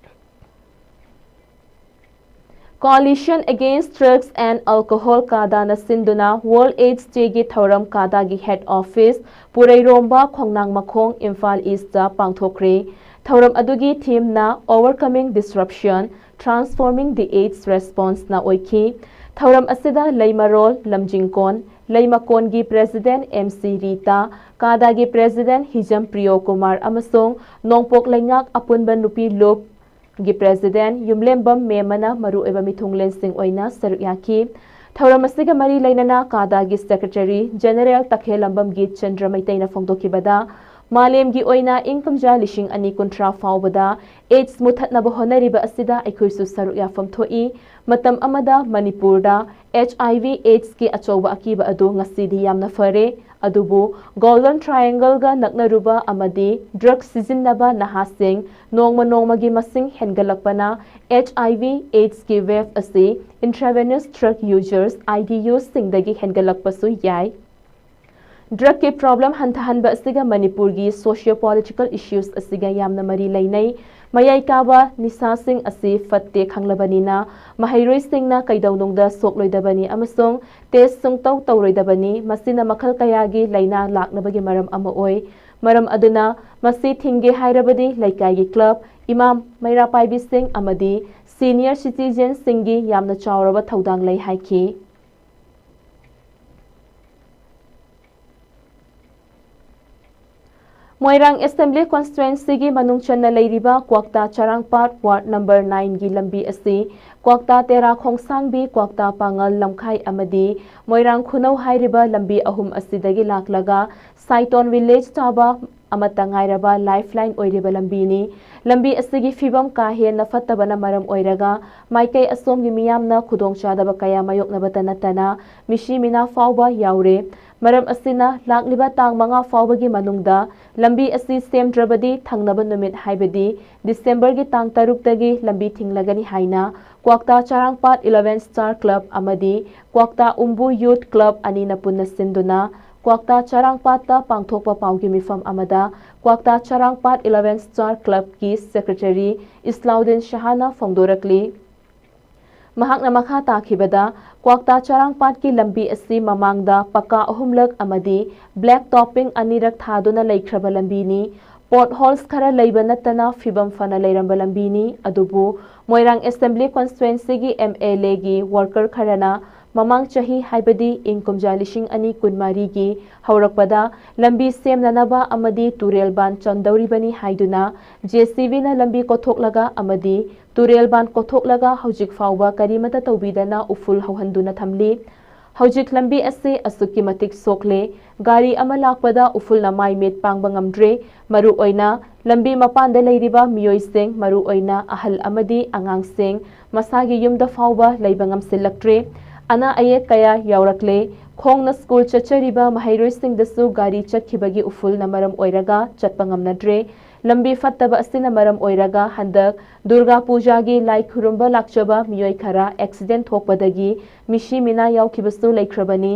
Coalition Against Drugs and Alcohol, ꯀꯥꯗꯥꯅ ꯁꯤꯟꯗꯨꯅ World AIDS Dayꯒꯤ ꯊꯧꯔꯝ ꯀꯥꯗꯥꯒꯤ head office ꯄꯨꯔꯩꯔꯣꯝꯕ ꯈꯣꯡꯅꯥꯡ ꯃꯈꯣꯡ, ꯏꯝꯐꯥꯜ Eastꯇ ꯄꯥꯡꯊꯣꯛꯈ꯭ꯔꯦ꯫ ꯊꯧꯔꯝ ꯑꯗꯨꯒꯤ themeꯅ Overcoming Disruption, Transforming the AIDS Responseꯅ ꯑꯣꯏꯈꯤ꯫ ꯊꯧꯔꯝ ꯑꯁꯤꯗ ꯂꯩꯃꯔꯣꯜ ꯂꯝꯖꯤꯡꯀꯣꯟ, ꯂꯩꯃꯀꯣꯟꯒꯤ President M C Rita, ꯀꯥꯗꯥꯒꯤ President ꯍꯤꯖꯝ ꯄ꯭ꯔꯤꯌꯣ ꯀꯨꯃꯥꯔ ꯑꯃꯁꯨꯡ ꯅꯣꯡꯄꯣꯛ ꯂꯩꯉꯥꯛ ꯑꯄꯨꯟꯕ ꯅꯨꯄꯤ ꯂꯨꯞ ꯒꯤ President ꯌꯨꯝꯂꯦꯝꯕꯝ ꯃꯦꯝꯃꯅ ꯃꯔꯨꯑꯣꯏꯕ ꯃꯤꯊꯨꯡꯂꯦꯟꯁꯤꯡ ꯑꯣꯏꯅ ꯁꯔꯨꯛ ꯌꯥꯈꯤ꯫ ꯊꯧꯔꯝ ꯑꯁꯤꯒ ꯃꯔꯤ ꯂꯩꯅꯅ ꯀꯥꯗꯥꯒꯤ Secretary General ꯇꯈꯦꯜꯂꯝꯕꯝꯒꯤ ꯆꯟꯗ꯭ꯔ ꯃꯩꯇꯩꯅ ꯐꯣꯡꯗꯣꯛꯈꯤꯕꯗ, ꯃꯥꯂꯦꯝꯒꯤ ꯑꯣꯏꯅ ꯏꯪ ꯀꯨꯝꯖꯥ ꯂꯤꯁꯤꯡ ꯑꯅꯤ ꯀꯨꯟꯊ꯭ꯔꯥ ꯐꯥꯎꯕꯗ AIDS ꯃꯨꯊꯠꯅꯕ ꯍꯣꯠꯅꯔꯤꯕ ꯑꯁꯤꯗ ꯑꯩꯈꯣꯏꯁꯨ ꯁꯔꯨꯛ ꯌꯥꯐꯝ ꯊꯣꯛꯏ꯫ ꯃꯇꯝ ꯑꯃꯗ ꯃꯅꯤꯄꯨꯔꯗ HIV AIDS ꯀꯤ ꯑꯆꯧꯕ ꯑꯀꯤꯕ ꯑꯗꯨ ꯉꯁꯤꯗꯤ ꯌꯥꯝꯅ ꯐꯔꯦ꯫ ꯑꯗꯨꯕꯨ Golden Triangle ꯒ ꯅꯛꯅꯔꯨꯕ ꯑꯃꯗꯤ drug ꯁꯤꯖꯤꯟꯅꯕ ꯅꯍꯥꯁꯤꯡ ꯅꯣꯡꯃ ꯅꯣꯡꯃꯒꯤ ꯃꯁꯤꯡ ꯍꯦꯟꯒꯠꯂꯛꯄꯅ HIV AIDS ꯀꯤ wave ꯑꯁꯤ intravenous drug users, IDUs ꯁꯤꯡꯗꯒꯤ ꯍꯦꯟꯒꯠꯂꯛꯄꯁꯨ ꯌꯥꯏ꯫ Drug ꯀꯤ problem ꯍꯟꯊꯍꯟꯕ ꯑꯁꯤꯒ ꯃꯅꯤꯄꯨꯔꯒꯤ socio political issues ꯑꯁꯤꯒ ꯌꯥꯝꯅ ꯃꯔꯤ ꯂꯩꯅꯩ꯫ ꯃꯌꯥꯏ ꯀꯥꯕ ꯅꯤꯁꯥꯁꯤꯡ ꯑꯁꯤ ꯐꯠꯇꯦ ꯈꯪꯂꯕꯅꯤꯅ, ꯃꯍꯩꯔꯣꯏꯁꯤꯡꯅ ꯀꯩꯗꯧꯅꯨꯡꯗ ꯁꯣꯛꯂꯣꯏꯗꯕꯅꯤ ꯑꯃꯁꯨꯡ test ꯁꯨꯡꯇꯧ ꯇꯧꯔꯣꯏꯗꯕꯅꯤ꯫ ꯃꯁꯤꯅ ꯃꯈꯜ ꯀꯌꯥꯒꯤ ꯂꯥꯏꯅꯥ ꯂꯥꯛꯅꯕꯒꯤ ꯃꯔꯝ ꯑꯃ ꯑꯣꯏ꯫ ꯃꯔꯝ ꯑꯗꯨꯅ ꯃꯁꯤ ꯊꯤꯡꯒꯦ ꯍꯥꯏꯔꯕꯗꯤ ꯂꯩꯀꯥꯏꯒꯤ club, ꯏꯃꯥ ꯃꯩꯔꯥ ꯄꯥꯏꯕꯤꯁꯤꯡ ꯑꯃꯗꯤ senior citizen ꯁꯤꯡꯒꯤ ꯌꯥꯝꯅ ꯆꯥꯎꯔꯕ ꯊꯧꯗꯥꯡ ꯂꯩ ꯍꯥꯏꯈꯤ꯫ ꯃꯣꯏꯔꯥꯡ Assembly Constituency ꯒꯤ ꯃꯅꯨꯡ ꯆꯟꯅ ꯂꯩꯔꯤꯕ ꯀ꯭ꯋꯥꯛꯇꯥ ꯆꯔꯥꯡꯄꯥꯠ Ward number nine ꯒꯤ ꯂꯝꯕꯤ ꯑꯁꯤ ꯀ꯭ꯋꯥꯛꯇꯥ ꯇꯦꯔꯥ ꯈꯣꯡꯁꯥꯡꯕꯤ ꯀ꯭ꯋꯥꯛꯇꯥ ꯄꯥꯉꯜ ꯂꯝꯈꯥꯏ ꯑꯃꯗꯤ ꯃꯣꯏꯔꯥꯡ ꯈꯨꯅꯧ ꯍꯥꯏꯔꯤꯕ ꯂꯝꯕꯤ ꯑꯍꯨꯝ ꯑꯁꯤꯗꯒꯤ ꯂꯥꯛꯂꯒ ꯁꯥꯏꯇꯣꯟ village ꯇꯥꯕ ꯑꯃꯠꯇ ꯉꯥꯏꯔꯕ lifeline ꯑꯣꯏꯔꯤꯕ ꯂꯝꯕꯤꯅꯤ꯫ ꯂꯝꯕꯤ ꯑꯁꯤꯒꯤ ꯐꯤꯕꯝ ꯀꯥ ꯍꯦꯟꯅ ꯐꯠꯇꯕꯅ ꯃꯔꯝ ꯑꯣꯏꯔꯒ ꯃꯥꯏꯀꯩ ꯑꯁꯣꯝꯒꯤ ꯃꯤꯌꯥꯝꯅ ꯈꯨꯗꯣꯡꯆꯥꯗꯕ ꯀꯌꯥ ꯃꯥꯌꯣꯛꯅꯕꯇ ꯅꯠꯇꯅ ꯃꯤꯁꯤ ꯃꯤꯅꯥ ꯐꯥꯎꯕ ꯌꯥꯎꯔꯦ꯫ ꯃꯔꯝ ꯑꯁꯤꯅ ꯂꯥꯛꯂꯤꯕ ꯇꯥꯡ ꯃꯉꯥ ꯐꯥꯎꯕꯒꯤ ꯃꯅꯨꯡꯗ ꯂꯝꯕꯤ ꯑꯁꯤ ꯁꯦꯝꯗ꯭ꯔꯕꯗꯤ ꯊꯪꯅꯕ ꯅꯨꯃꯤꯠ ꯍꯥꯏꯕꯗꯤ December ꯒꯤ ꯇꯥꯡ ꯇꯔꯨꯛꯇꯒꯤ ꯂꯝꯕꯤ ꯊꯤꯡꯂꯒꯅꯤ ꯍꯥꯏꯅ ꯀ꯭ꯋꯥꯛꯇꯥ ꯆꯔꯥꯡꯄꯥꯠ Eleven Star Club ꯑꯃꯗꯤ ꯀ꯭ꯋꯥꯛꯇꯥ ꯎꯝꯕꯨ Youth Club ꯑꯅꯤꯅ ꯄꯨꯟꯅ ꯁꯤꯟꯗꯨꯅ ꯀ꯭ꯋꯥꯛꯇꯥ ꯆꯔꯥꯡꯄꯥꯠꯇ ꯄꯥꯡꯊꯣꯛꯄ ꯄꯥꯎꯒꯤ ꯃꯤꯐꯝ ꯑꯃꯗ ꯀ꯭ꯋꯥꯛꯇꯥ ꯆꯔꯥꯡꯄꯥꯠ Eleven Star Club ꯀꯤ Secretary ꯏꯁꯂꯥꯎꯗꯤꯟ ꯁꯍꯥꯅ ꯐꯣꯡꯗꯣꯔꯛꯂꯤ꯫ ꯃꯍꯥꯛꯅ ꯃꯈꯥ ꯇꯥꯈꯤꯕꯗ, ꯀ꯭ꯋꯥꯛꯇꯥ ꯆꯔꯥꯡꯄꯥꯠꯀꯤ ꯂꯝꯕꯤ ꯑꯁꯤ ꯃꯃꯥꯡꯗ ꯄꯀꯥ ꯑꯍꯨꯝꯂꯛ ꯑꯃꯗꯤ black topping ꯑꯅꯤꯔꯛ ꯊꯥꯗꯨꯅ ꯂꯩꯈ꯭ꯔꯕ ꯂꯝꯕꯤꯅꯤ꯫ ꯄꯣꯠ ꯍꯣꯜꯁ ꯈꯔ ꯂꯩꯕ ꯅꯠꯇꯅ ꯐꯤꯕꯝ ꯐꯅ ꯂꯩꯔꯝꯕ ꯂꯝꯕꯤꯅꯤ꯫ ꯑꯗꯨꯕꯨ ꯃꯣꯏꯔꯥꯡ ꯑꯦꯁꯦꯝꯕ꯭ꯂꯤ ꯀꯣꯟꯁꯇꯤꯇ꯭ꯋꯦꯟꯁꯤꯒꯤ ꯑꯦꯝ ꯑꯦꯜ ꯑꯦꯒꯤ ꯋꯥꯔꯀꯔ ꯈꯔꯅ ꯃꯃꯥꯡ ꯆꯍꯤ, ꯍꯥꯏꯕꯗꯤ ꯏꯪ ꯀꯨꯝꯖꯥ ꯂꯤꯁꯤꯡ ꯑꯅꯤ ꯀꯨꯟꯃꯔꯤꯒꯤ ꯍꯧꯔꯛꯄꯗ ꯂꯝꯕꯤ ꯁꯦꯝꯅꯅꯕ ꯑꯃꯗꯤ ꯇꯨꯔꯦꯜ ꯕꯥꯟ ꯆꯟꯗꯧꯔꯤꯕꯅꯤ ꯍꯥꯏꯗꯨꯅ ꯖꯦ ꯁꯤ ꯕꯤꯅ ꯂꯝꯕꯤ ꯀꯣꯊꯣꯛꯂꯒ ꯑꯃꯗꯤ ꯇꯨꯔꯦꯜ ꯕꯥꯟ ꯀꯣꯊꯣꯛꯂꯒ ꯍꯧꯖꯤꯛ ꯐꯥꯎꯕ ꯀꯔꯤꯃꯠꯇ ꯇꯧꯕꯤꯗꯅ ꯎꯐꯨꯜ ꯍꯧꯍꯟꯗꯨꯅ ꯊꯝꯂꯤ꯫ ꯍꯧꯖꯤꯛ ꯂꯝꯕꯤ ꯑꯁꯤ ꯑꯁꯨꯛꯀꯤ ꯃꯇꯤꯛ ꯁꯣꯛꯂꯦ, ꯒꯥꯔꯤ ꯑꯃ ꯂꯥꯛꯄꯗ ꯎꯐꯨꯜꯅ ꯃꯥꯏ ꯃꯤꯠ ꯄꯥꯡꯕ ꯉꯝꯗ꯭ꯔꯦ꯫ ꯃꯔꯨꯑꯣꯏꯅ ꯂꯝꯕꯤ ꯃꯄꯥꯟꯗ ꯂꯩꯔꯤꯕ ꯃꯤꯑꯣꯏꯁꯤꯡ, ꯃꯔꯨꯑꯣꯏꯅ ꯑꯍꯜ ꯑꯃꯗꯤ ꯑꯉꯥꯡꯁꯤꯡ, ꯃꯁꯥꯒꯤ ꯌꯨꯝꯗ ꯐꯥꯎꯕ ꯂꯩꯕ ꯉꯝꯁꯤꯜꯂꯛꯇ꯭ꯔꯦ꯫ ꯑꯅꯥ ꯑꯌꯦꯛ ꯀꯌꯥ ꯌꯥꯎꯔꯛꯂꯦ꯫ ꯈꯣꯡꯅ ꯁ꯭ꯀꯨꯜ ꯆꯠꯆꯔꯤꯕ ꯃꯍꯩꯔꯣꯏꯁꯤꯡꯗꯁꯨ ꯒꯥꯔꯤ ꯆꯠꯈꯤꯕꯒꯤ ꯎꯐꯨꯜꯅ ꯃꯔꯝ ꯑꯣꯏꯔꯒ ꯆꯠꯄ ꯉꯝꯅꯗ꯭ꯔꯦ꯫ ꯂꯝꯕꯤ ꯐꯠꯇꯕ ꯑꯁꯤꯅ ꯃꯔꯝ ꯑꯣꯏꯔꯒ ꯍꯟꯗꯛ ꯗꯨꯔꯒꯥ ꯄꯨꯖꯥꯒꯤ ꯂꯥꯏ ꯈꯨꯔꯨꯝꯕ ꯂꯥꯛꯆꯕ ꯃꯤꯑꯣꯏ ꯈꯔ ꯑꯦꯛꯁꯤꯗꯦꯟ ꯊꯣꯛꯄꯗꯒꯤ ꯃꯤꯁꯤ ꯃꯤꯅꯥ ꯌꯥꯎꯈꯤꯕꯁꯨ ꯂꯩꯈ꯭ꯔꯕꯅꯤ꯫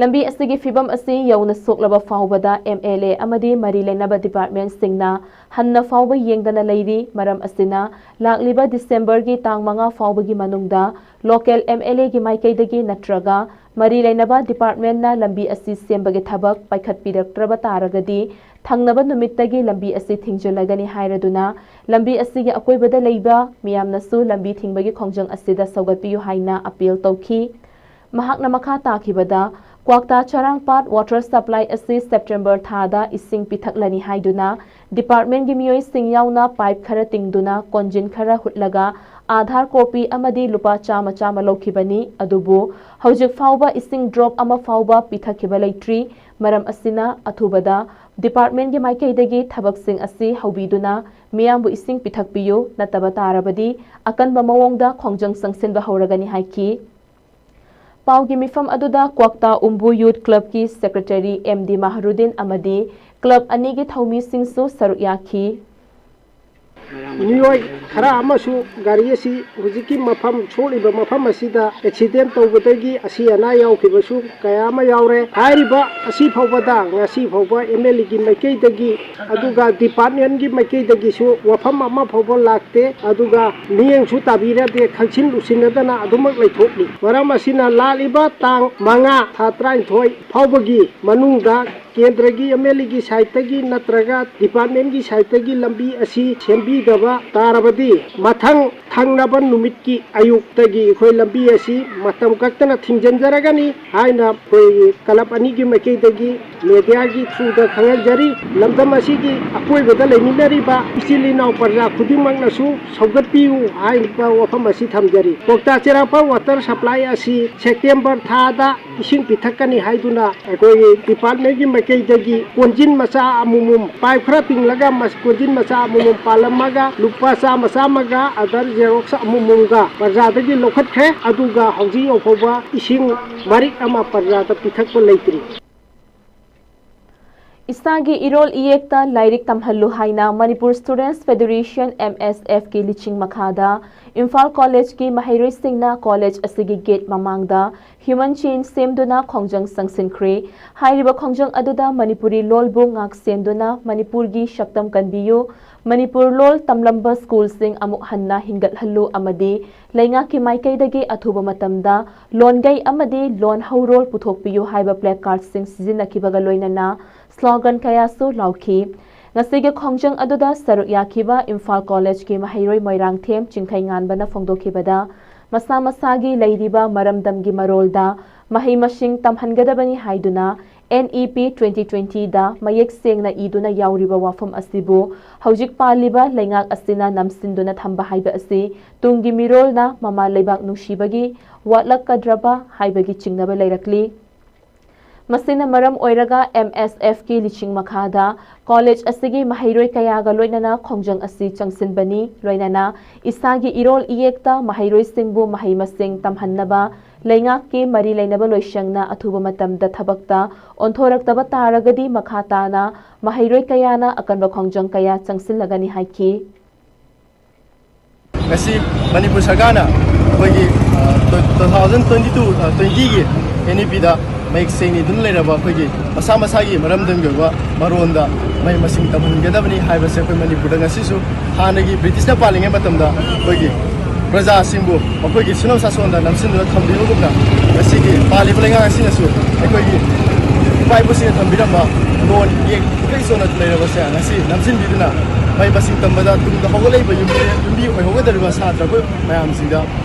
ꯂꯝꯕꯤ ꯑꯁꯤꯒꯤ ꯐꯤꯕꯝ ꯑꯁꯤ ꯌꯧꯅ ꯁꯣꯛꯂꯕ ꯐꯥꯎꯕꯗ ꯑꯦꯝ ꯑꯦꯜ ꯑꯦ ꯑꯃꯗꯤ ꯃꯔꯤ ꯂꯩꯅꯕ ꯗꯤꯄꯥꯔꯠꯃꯦꯟꯁꯤꯡꯅ ꯍꯟꯅ ꯐꯥꯎꯕ ꯌꯦꯡꯗꯅ ꯂꯩꯔꯤ꯫ ꯃꯔꯝ ꯑꯁꯤꯅ ꯂꯥꯛꯂꯤꯕ ꯗꯤꯁꯦꯝꯕꯔꯒꯤ ꯇꯥꯡ ꯃꯉꯥ ꯐꯥꯎꯕꯒꯤ ꯃꯅꯨꯡꯗ ꯂꯣꯀꯦꯜ ꯑꯦꯝ ꯑꯦꯜ ꯑꯦꯒꯤ ꯃꯥꯏꯀꯩꯗꯒꯤ ꯅꯠꯇ꯭ꯔꯒ ꯃꯔꯤ ꯂꯩꯅꯕ ꯗꯤꯄꯥꯔꯠꯃꯦꯟꯅ ꯂꯝꯕꯤ ꯑꯁꯤ ꯁꯦꯝꯕꯒꯤ ꯊꯕꯛ ꯄꯥꯏꯈꯠꯄꯤꯔꯛꯇ꯭ꯔꯕ ꯇꯥꯔꯒꯗꯤ ꯊꯪꯅꯕ ꯅꯨꯃꯤꯠꯇꯒꯤ ꯂꯝꯕꯤ ꯑꯁꯤ ꯊꯤꯡꯖꯤꯜꯂꯒꯅꯤ ꯍꯥꯏꯔꯗꯨꯅ ꯂꯝꯕꯤ ꯑꯁꯤꯒꯤ ꯑꯀꯣꯏꯕꯗ ꯂꯩꯕ ꯃꯤꯌꯥꯝꯅꯁꯨ ꯂꯝꯕꯤ ꯊꯤꯡꯕꯒꯤ ꯈꯣꯡꯖꯪ ꯑꯁꯤꯗ ꯁꯧꯒꯠꯄꯤꯌꯨ ꯍꯥꯏꯅ ꯑꯄꯤꯜ ꯇꯧꯈꯤ꯫ ꯃꯍꯥꯛꯅ ꯃꯈꯥ ꯇꯥꯈꯤꯕꯗ, ꯀ꯭ꯋꯥꯛꯇꯥ ꯆꯔꯥꯡꯄꯥꯠ ꯋꯥꯇꯔ ꯁꯄ꯭ꯂꯥꯏ ꯑꯁꯤ ꯁꯦꯞꯇꯦꯝꯕꯔ ꯊꯥꯗ ꯏꯁꯤꯡ ꯄꯤꯊꯛꯂꯅꯤ ꯍꯥꯏꯗꯨꯅ ꯗꯤꯄꯥꯔꯠꯃꯦꯟꯒꯤ ꯃꯤꯑꯣꯏꯁꯤꯡ ꯌꯥꯎꯅ ꯄꯥꯏꯞ ꯈꯔ ꯇꯤꯡꯗꯨꯅ ꯀꯣꯟꯖꯤꯟ ꯈꯔ ꯍꯨꯠꯂꯒ ꯑꯥꯙꯥꯔ ꯀꯣꯄꯤ ꯑꯃꯗꯤ ꯂꯨꯄꯥ ꯆꯥꯝꯃ ꯆꯥꯝꯃ ꯂꯧꯈꯤꯕꯅꯤ꯫ ꯑꯗꯨꯕꯨ ꯍꯧꯖꯤꯛ ꯐꯥꯎꯕ ꯏꯁꯤꯡ ꯗ꯭ꯔꯣꯞ ꯑꯃ ꯐꯥꯎꯕ ꯄꯤꯊꯛꯈꯤꯕ ꯂꯩꯇ꯭ꯔꯤ꯫ ꯃꯔꯝ ꯑꯁꯤꯅ ꯑꯊꯨꯕꯗ ꯗꯤꯄꯥꯔꯠꯃꯦꯟꯒꯤ ꯃꯥꯏꯀꯩꯗꯒꯤ ꯊꯕꯛꯁꯤꯡ ꯑꯁꯤ ꯍꯧꯕꯤꯗꯨꯅ ꯃꯤꯌꯥꯝꯕꯨ ꯏꯁꯤꯡ ꯄꯤꯊꯛꯄꯤꯌꯨ, ꯅꯠꯇꯕ ꯇꯥꯔꯕꯗꯤ ꯑꯀꯟꯕ ꯃꯑꯣꯡꯗ ꯈꯣꯡꯖꯪ ꯆꯪꯁꯤꯟꯕ ꯍꯧꯔꯒꯅꯤ ꯍꯥꯏꯈꯤ꯫ ꯄꯥꯎꯒꯤ ꯃꯤꯐꯝ ꯑꯗꯨꯗ ꯀ꯭ꯋꯥꯛꯇꯥ ꯎꯝꯕꯨ ꯌꯨꯊ ꯀ꯭ꯂꯕꯀꯤ ꯁꯦꯀ꯭ꯔꯦꯇꯔꯤ ꯑꯦꯝ ꯗꯤ ꯃꯍꯔꯨꯗꯤꯟ ꯑꯃꯗꯤ ꯀ꯭ꯂꯕ ꯑꯅꯤꯒꯤ ꯊꯧꯃꯤꯁꯤꯡꯁꯨ ꯁꯔꯨꯛ ꯌꯥꯈꯤ꯫ ꯃꯤꯑꯣꯏ ꯈꯔ ꯑꯃꯁꯨ ꯒꯥꯔꯤ ꯑꯁꯤ ꯍꯧꯖꯤꯛꯀꯤ ꯃꯐꯝ, ꯁꯣꯛꯂꯤꯕ ꯃꯐꯝ ꯑꯁꯤꯗ ꯑꯦꯛꯁꯤꯗꯦꯟ ꯇꯧꯕꯗꯒꯤ ꯑꯁꯤ ꯑꯅꯥ ꯌꯥꯎꯈꯤꯕꯁꯨ ꯀꯌꯥ ꯑꯃ ꯌꯥꯎꯔꯦ꯫ ꯍꯥꯏꯔꯤꯕ ꯑꯁꯤ ꯐꯥꯎꯕꯗ, ꯉꯁꯤ ꯐꯥꯎꯕ ꯑꯦꯝ ꯑꯦꯜ ꯑꯦꯒꯤ ꯃꯥꯏꯀꯩꯗꯒꯤ, ꯑꯗꯨꯒ ꯗꯤꯄꯥꯔꯠꯃꯦꯟꯒꯤ ꯃꯥꯏꯀꯩꯗꯒꯤꯁꯨ ꯋꯥꯐꯝ ꯑꯃ ꯐꯥꯎꯕ ꯂꯥꯛꯇꯦ꯫ ꯑꯗꯨꯒ ꯃꯤꯠꯌꯦꯡꯁꯨ ꯇꯥꯕꯤꯔꯗꯦ, ꯈꯪꯁꯤꯟ ꯂꯨꯁꯤꯟꯅꯗꯅ ꯑꯗꯨꯃꯛ ꯂꯩꯊꯣꯛꯂꯤ꯫ ꯃꯔꯝ ꯑꯁꯤꯅ ꯂꯥꯛꯂꯤꯕ ꯇꯥꯡ ꯃꯉꯥ ꯊꯥ ꯇꯔꯥꯅꯤꯊꯣꯏ ꯐꯥꯎꯕꯒꯤ ꯃꯅꯨꯡꯗ ꯀꯦꯟꯗ꯭ꯔꯒꯤ ꯑꯦꯝ ꯑꯦꯜ ꯑꯦꯒꯤ ꯁꯥꯏꯠꯇꯒꯤ ꯅꯠꯇ꯭ꯔꯒ ꯗꯤꯄꯥꯔꯠꯃꯦꯟꯒꯤ ꯁꯥꯏꯠꯇꯒꯤ ꯂꯝꯕꯤ ꯑꯁꯤ ꯁꯦꯝꯕꯤꯗꯕ ꯇꯥꯔꯕꯗꯤ, ꯃꯊꯪ ꯊꯪꯅꯕ ꯅꯨꯃꯤꯠꯀꯤ ꯑꯌꯨꯛꯇꯒꯤ ꯑꯩꯈꯣꯏ ꯂꯝꯕꯤ ꯑꯁꯤ ꯃꯇꯝ ꯀꯛꯇꯅ ꯊꯤꯡꯖꯤꯟꯖꯔꯒꯅꯤ ꯍꯥꯏꯅ ꯑꯩꯈꯣꯏꯒꯤ ꯀꯂꯕ ꯑꯅꯤꯒꯤ ꯃꯥꯏꯀꯩꯗꯒꯤ ꯃꯦꯗꯤꯌꯥꯒꯤ ꯊ꯭ꯔꯨꯗ ꯈꯪꯍꯟꯖꯔꯤ꯫ ꯂꯝꯗꯝ ꯑꯁꯤꯒꯤ ꯑꯀꯣꯏꯕꯗ ꯂꯩꯃꯤꯟꯅꯔꯤꯕ ꯏꯆꯤꯜ ꯏꯅꯥꯎ ꯄ꯭ꯔꯖꯥ ꯈꯨꯗꯤꯡꯃꯛꯅꯁꯨ ꯁꯧꯒꯠꯄꯤꯌꯨ ꯍꯥꯏꯔꯤꯕ ꯋꯥꯐꯝ ꯑꯁꯤ ꯊꯝꯖꯔꯤ꯫ ꯀ꯭ꯋꯥꯛꯇꯥ ꯆꯦꯔꯥꯄꯥ ꯋꯥꯇꯔ ꯁꯄ꯭ꯂꯥꯏ ꯑꯁꯤ ꯁꯦꯞꯇꯦꯝꯕꯔ ꯊꯥꯗ ꯏꯁꯤꯡ ꯄꯤꯊꯛꯀꯅꯤ ꯍꯥꯏꯗꯨꯅ ꯑꯩꯈꯣꯏꯒꯤ ꯗꯤꯄꯥꯔꯠꯃꯦꯟꯒꯤ ꯃꯥꯏꯀꯩꯗꯒꯤ ꯀꯣꯟꯖꯤꯟ ꯃꯆꯥ ꯑꯃꯃꯝ, ꯄꯥꯏꯞ ꯈꯔ ꯇꯤꯡꯂꯒ ꯃꯁ-, ꯀꯣꯟꯖꯤꯟ ꯃꯆꯥ ꯑꯃꯃꯝ ꯄꯥꯜꯂꯝꯃꯒ ꯂꯨꯄꯥ ꯆꯥꯝꯃ ꯆꯥꯝꯃꯒ ꯑꯥꯙꯥꯔ ꯖꯦꯔꯣꯛꯁ ꯑꯃꯃꯝꯒ ꯄ꯭ꯔꯖꯥꯗꯒꯤ ꯂꯧꯈꯠꯈ꯭ꯔꯦ꯫ ꯑꯗꯨꯒ ꯍꯧꯖꯤꯛ ꯌꯧꯐꯥꯎꯕ ꯏꯁꯤꯡ ꯃꯔꯤꯛ ꯑꯃ ꯄ꯭ꯔꯖꯥꯗ ꯄꯤꯊꯛꯄ ꯂꯩꯇ꯭ꯔꯤ꯫ ꯏꯁꯥꯒꯤ ꯏꯔꯣꯜ ꯏꯌꯦꯛꯇ ꯂꯥꯏꯔꯤꯛ ꯇꯝꯍꯜꯂꯨ ꯍꯥꯏꯅ ꯃꯅꯤꯄꯨꯔ ꯁ꯭ꯇꯨꯗꯦꯟꯠꯁ ꯐꯦꯗꯔꯦꯁꯟ, ꯑꯦꯝ ꯑꯦꯁ ꯑꯦꯐꯀꯤ ꯂꯨꯆꯤꯡ ꯃꯈꯥꯗ ꯏꯝꯐꯥꯜ ꯀꯣꯂꯦꯖꯀꯤ ꯃꯍꯩꯔꯣꯏꯁꯤꯡꯅ ꯀꯣꯂꯦꯖ ꯑꯁꯤꯒꯤ ꯒꯦꯠ ꯃꯃꯥꯡꯗ ꯍ꯭ꯌꯨꯃꯦꯟ ꯆꯦꯟ ꯁꯦꯝꯗꯨꯅ ꯈꯣꯡꯖꯪ ꯆꯪꯁꯤꯟꯈ꯭ꯔꯦ꯫ ꯍꯥꯏꯔꯤꯕ ꯈꯣꯡꯖꯪ ꯑꯗꯨꯗ ꯃꯅꯤꯄꯨꯔꯤ ꯂꯣꯜꯕꯨ ꯉꯥꯛ ꯁꯦꯟꯗꯨꯅ ꯃꯅꯤꯄꯨꯔꯒꯤ ꯁꯛꯇꯝ ꯀꯟꯕꯤꯌꯨ, ꯃꯅꯤꯄꯨꯔ ꯂꯣꯜ ꯇꯝꯂꯝꯕ ꯁ꯭ꯀꯨꯜꯁꯤꯡ ꯑꯃꯨꯛ ꯍꯟꯅ ꯍꯤꯡꯒꯠꯍꯜꯂꯨ ꯑꯃꯗꯤ ꯂꯩꯉꯥꯛꯀꯤ ꯃꯥꯏꯀꯩꯗꯒꯤ ꯑꯊꯨꯕ ꯃꯇꯝꯗ ꯂꯣꯟꯒꯩ ꯑꯃꯗꯤ ꯂꯣꯟ ꯍꯧꯔꯣꯜ ꯄꯨꯊꯣꯛꯄꯤꯌꯨ ꯍꯥꯏꯕ ꯄ꯭ꯂꯦ ꯀꯥꯔꯗꯁꯤꯡ ꯁꯤꯖꯤꯟꯅꯈꯤꯕꯒ ꯂꯣꯏꯅꯅ ꯁ꯭ꯂꯣꯒꯟ ꯀꯌꯥꯁꯨ ꯂꯥꯎꯈꯤ꯫ ꯉꯁꯤꯒꯤ ꯈꯣꯡꯖꯪ ꯑꯗꯨꯗ ꯁꯔꯨꯛ ꯌꯥꯈꯤꯕ ꯏꯝꯐꯥꯜ ꯀꯣꯂꯦꯖꯀꯤ ꯃꯍꯩꯔꯣꯏ ꯃꯣꯏꯔꯥꯡꯊꯦꯝ ꯆꯤꯡꯈꯩꯉꯥꯟꯕꯅ ꯐꯣꯡꯗꯣꯛꯈꯤꯕꯗ, ꯃꯁꯥ ꯃꯁꯥꯒꯤ ꯂꯩꯔꯤꯕ ꯃꯔꯝꯗꯝꯒꯤ ꯃꯔꯣꯜꯗ ꯃꯍꯩ ꯃꯁꯤꯡ ꯇꯝꯍꯟꯒꯗꯕꯅꯤ ꯍꯥꯏꯗꯨꯅ N E P twenty twenty ꯗ ꯃꯌꯦꯛ ꯁꯦꯡꯅ ꯏꯗꯨꯅ ꯌꯥꯎꯔꯤꯕ ꯋꯥꯐꯝ ꯑꯁꯤꯕꯨ ꯍꯧꯖꯤꯛ ꯄꯥꯜꯂꯤꯕ ꯂꯩꯉꯥꯛ ꯑꯁꯤꯅ ꯅꯝꯁꯤꯟꯗꯨꯅ ꯊꯝꯕ ꯍꯥꯏꯕ ꯑꯁꯤ ꯇꯨꯡꯒꯤ ꯃꯤꯔꯣꯜꯅ ꯃꯃꯥ ꯂꯩꯕꯥꯛ ꯅꯨꯡꯁꯤꯕꯒꯤ ꯋꯥꯠꯂꯛꯀꯗ꯭ꯔꯕ ꯍꯥꯏꯕꯒꯤ ꯆꯤꯡꯅꯕ ꯂꯩꯔꯛꯂꯤ꯫ ꯃꯁꯤꯅ ꯃꯔꯝ ꯑꯣꯏꯔꯒ M S F ꯀꯤ ꯂꯨꯆꯤꯡ ꯃꯈꯥꯗ ꯀꯣꯂꯦꯖ ꯑꯁꯤꯒꯤ ꯃꯍꯩꯔꯣꯏ ꯀꯌꯥꯒ ꯂꯣꯏꯅꯅ ꯈꯣꯡꯖꯪ ꯑꯁꯤ ꯆꯪꯁꯤꯟꯕꯅꯤ꯫ ꯂꯣꯏꯅꯅ ꯏꯁꯥꯒꯤ ꯏꯔꯣꯜ ꯏꯌꯦꯛꯇ ꯃꯍꯩꯔꯣꯏꯁꯤꯡꯕꯨ ꯃꯍꯩ ꯃꯁꯤꯡ ꯇꯝꯍꯟꯅꯕ ꯂꯩꯉꯥꯛꯀꯤ ꯃꯔꯤ ꯂꯩꯅꯕ ꯂꯣꯏꯁꯪꯅ ꯑꯊꯨꯕ ꯃꯇꯝꯗ ꯊꯕꯛꯇ ꯑꯣꯟꯊꯣꯔꯛꯇꯕ ꯇꯥꯔꯒꯗꯤ ꯃꯈꯥ ꯇꯥꯅ ꯃꯍꯩꯔꯣꯏ ꯀꯌꯥꯅ ꯑꯀꯟꯕ ꯈꯣꯡꯖꯪ ꯀꯌꯥ ꯆꯪꯁꯤꯜꯂꯒꯅꯤ ꯍꯥꯏꯈꯤ꯫ ꯉꯁꯤ ꯃꯅꯤꯄꯨꯔ ꯁꯔꯀꯥꯔꯅ ꯑꯩꯈꯣꯏꯒꯤ, ꯑ, two thousand twenty-two, ꯑ, twenty ꯒꯤ N E P ꯗ ꯃꯌꯦꯛ ꯁꯦꯡꯅ ꯏꯗꯨꯅ ꯂꯩꯔꯕ ꯑꯩꯈꯣꯏꯒꯤ ꯃꯁꯥ ꯃꯁꯥꯒꯤ ꯃꯔꯝꯗꯝꯒꯤ ꯑꯣꯏꯕ ꯃꯔꯣꯟꯗ ꯃꯍꯩ ꯃꯁꯤꯡ ꯇꯝꯍꯟꯒꯗꯕꯅꯤ ꯍꯥꯏꯕꯁꯦ ꯑꯩꯈꯣꯏ ꯃꯅꯤꯄꯨꯔꯗ ꯉꯁꯤꯁꯨ ꯍꯥꯟꯅꯒꯤ ꯕ꯭ꯔꯤꯇꯤꯁꯅ ꯄꯥꯜꯂꯤꯉꯩ ꯃꯇꯝꯗ ꯑꯩꯈꯣꯏꯒꯤ ꯄ꯭ꯔꯖꯥꯁꯤꯡꯕꯨ ꯃꯈꯣꯏꯒꯤ ꯁꯨꯅꯝ ꯁꯥꯁꯣꯟꯗ ꯅꯝꯁꯤꯟꯗꯨꯅ ꯊꯝꯕꯤꯕꯒꯨꯝꯅ ꯉꯁꯤꯒꯤ ꯄꯥꯜꯂꯤꯕ ꯂꯩꯉꯥꯛ ꯑꯁꯤꯅꯁꯨ ꯑꯩꯈꯣꯏꯒꯤ ꯏꯄꯥ ꯏꯄꯨꯁꯤꯡꯅ ꯊꯝꯕꯤꯔꯝꯕ ꯂꯣꯟ ꯏꯌꯦꯛ ꯏꯀꯩ ꯆꯣꯟꯅ ꯂꯩꯔꯕꯁꯦ ꯉꯁꯤ ꯅꯝꯁꯤꯟꯕꯤꯗꯨꯅ ꯃꯍꯩ ꯃꯁꯤꯡ ꯇꯝꯕꯗ ꯇꯨꯡꯗ ꯍꯧꯒꯠꯂꯛꯏꯕ ꯌꯨꯝꯕꯤ, ꯌꯨꯝꯕꯤ ꯑꯣꯏꯍꯧꯒꯗꯧꯔꯤꯕ ꯁꯥꯇ꯭ꯔ ꯑꯩꯈꯣꯏ ꯃꯌꯥꯝꯁꯤꯡꯗ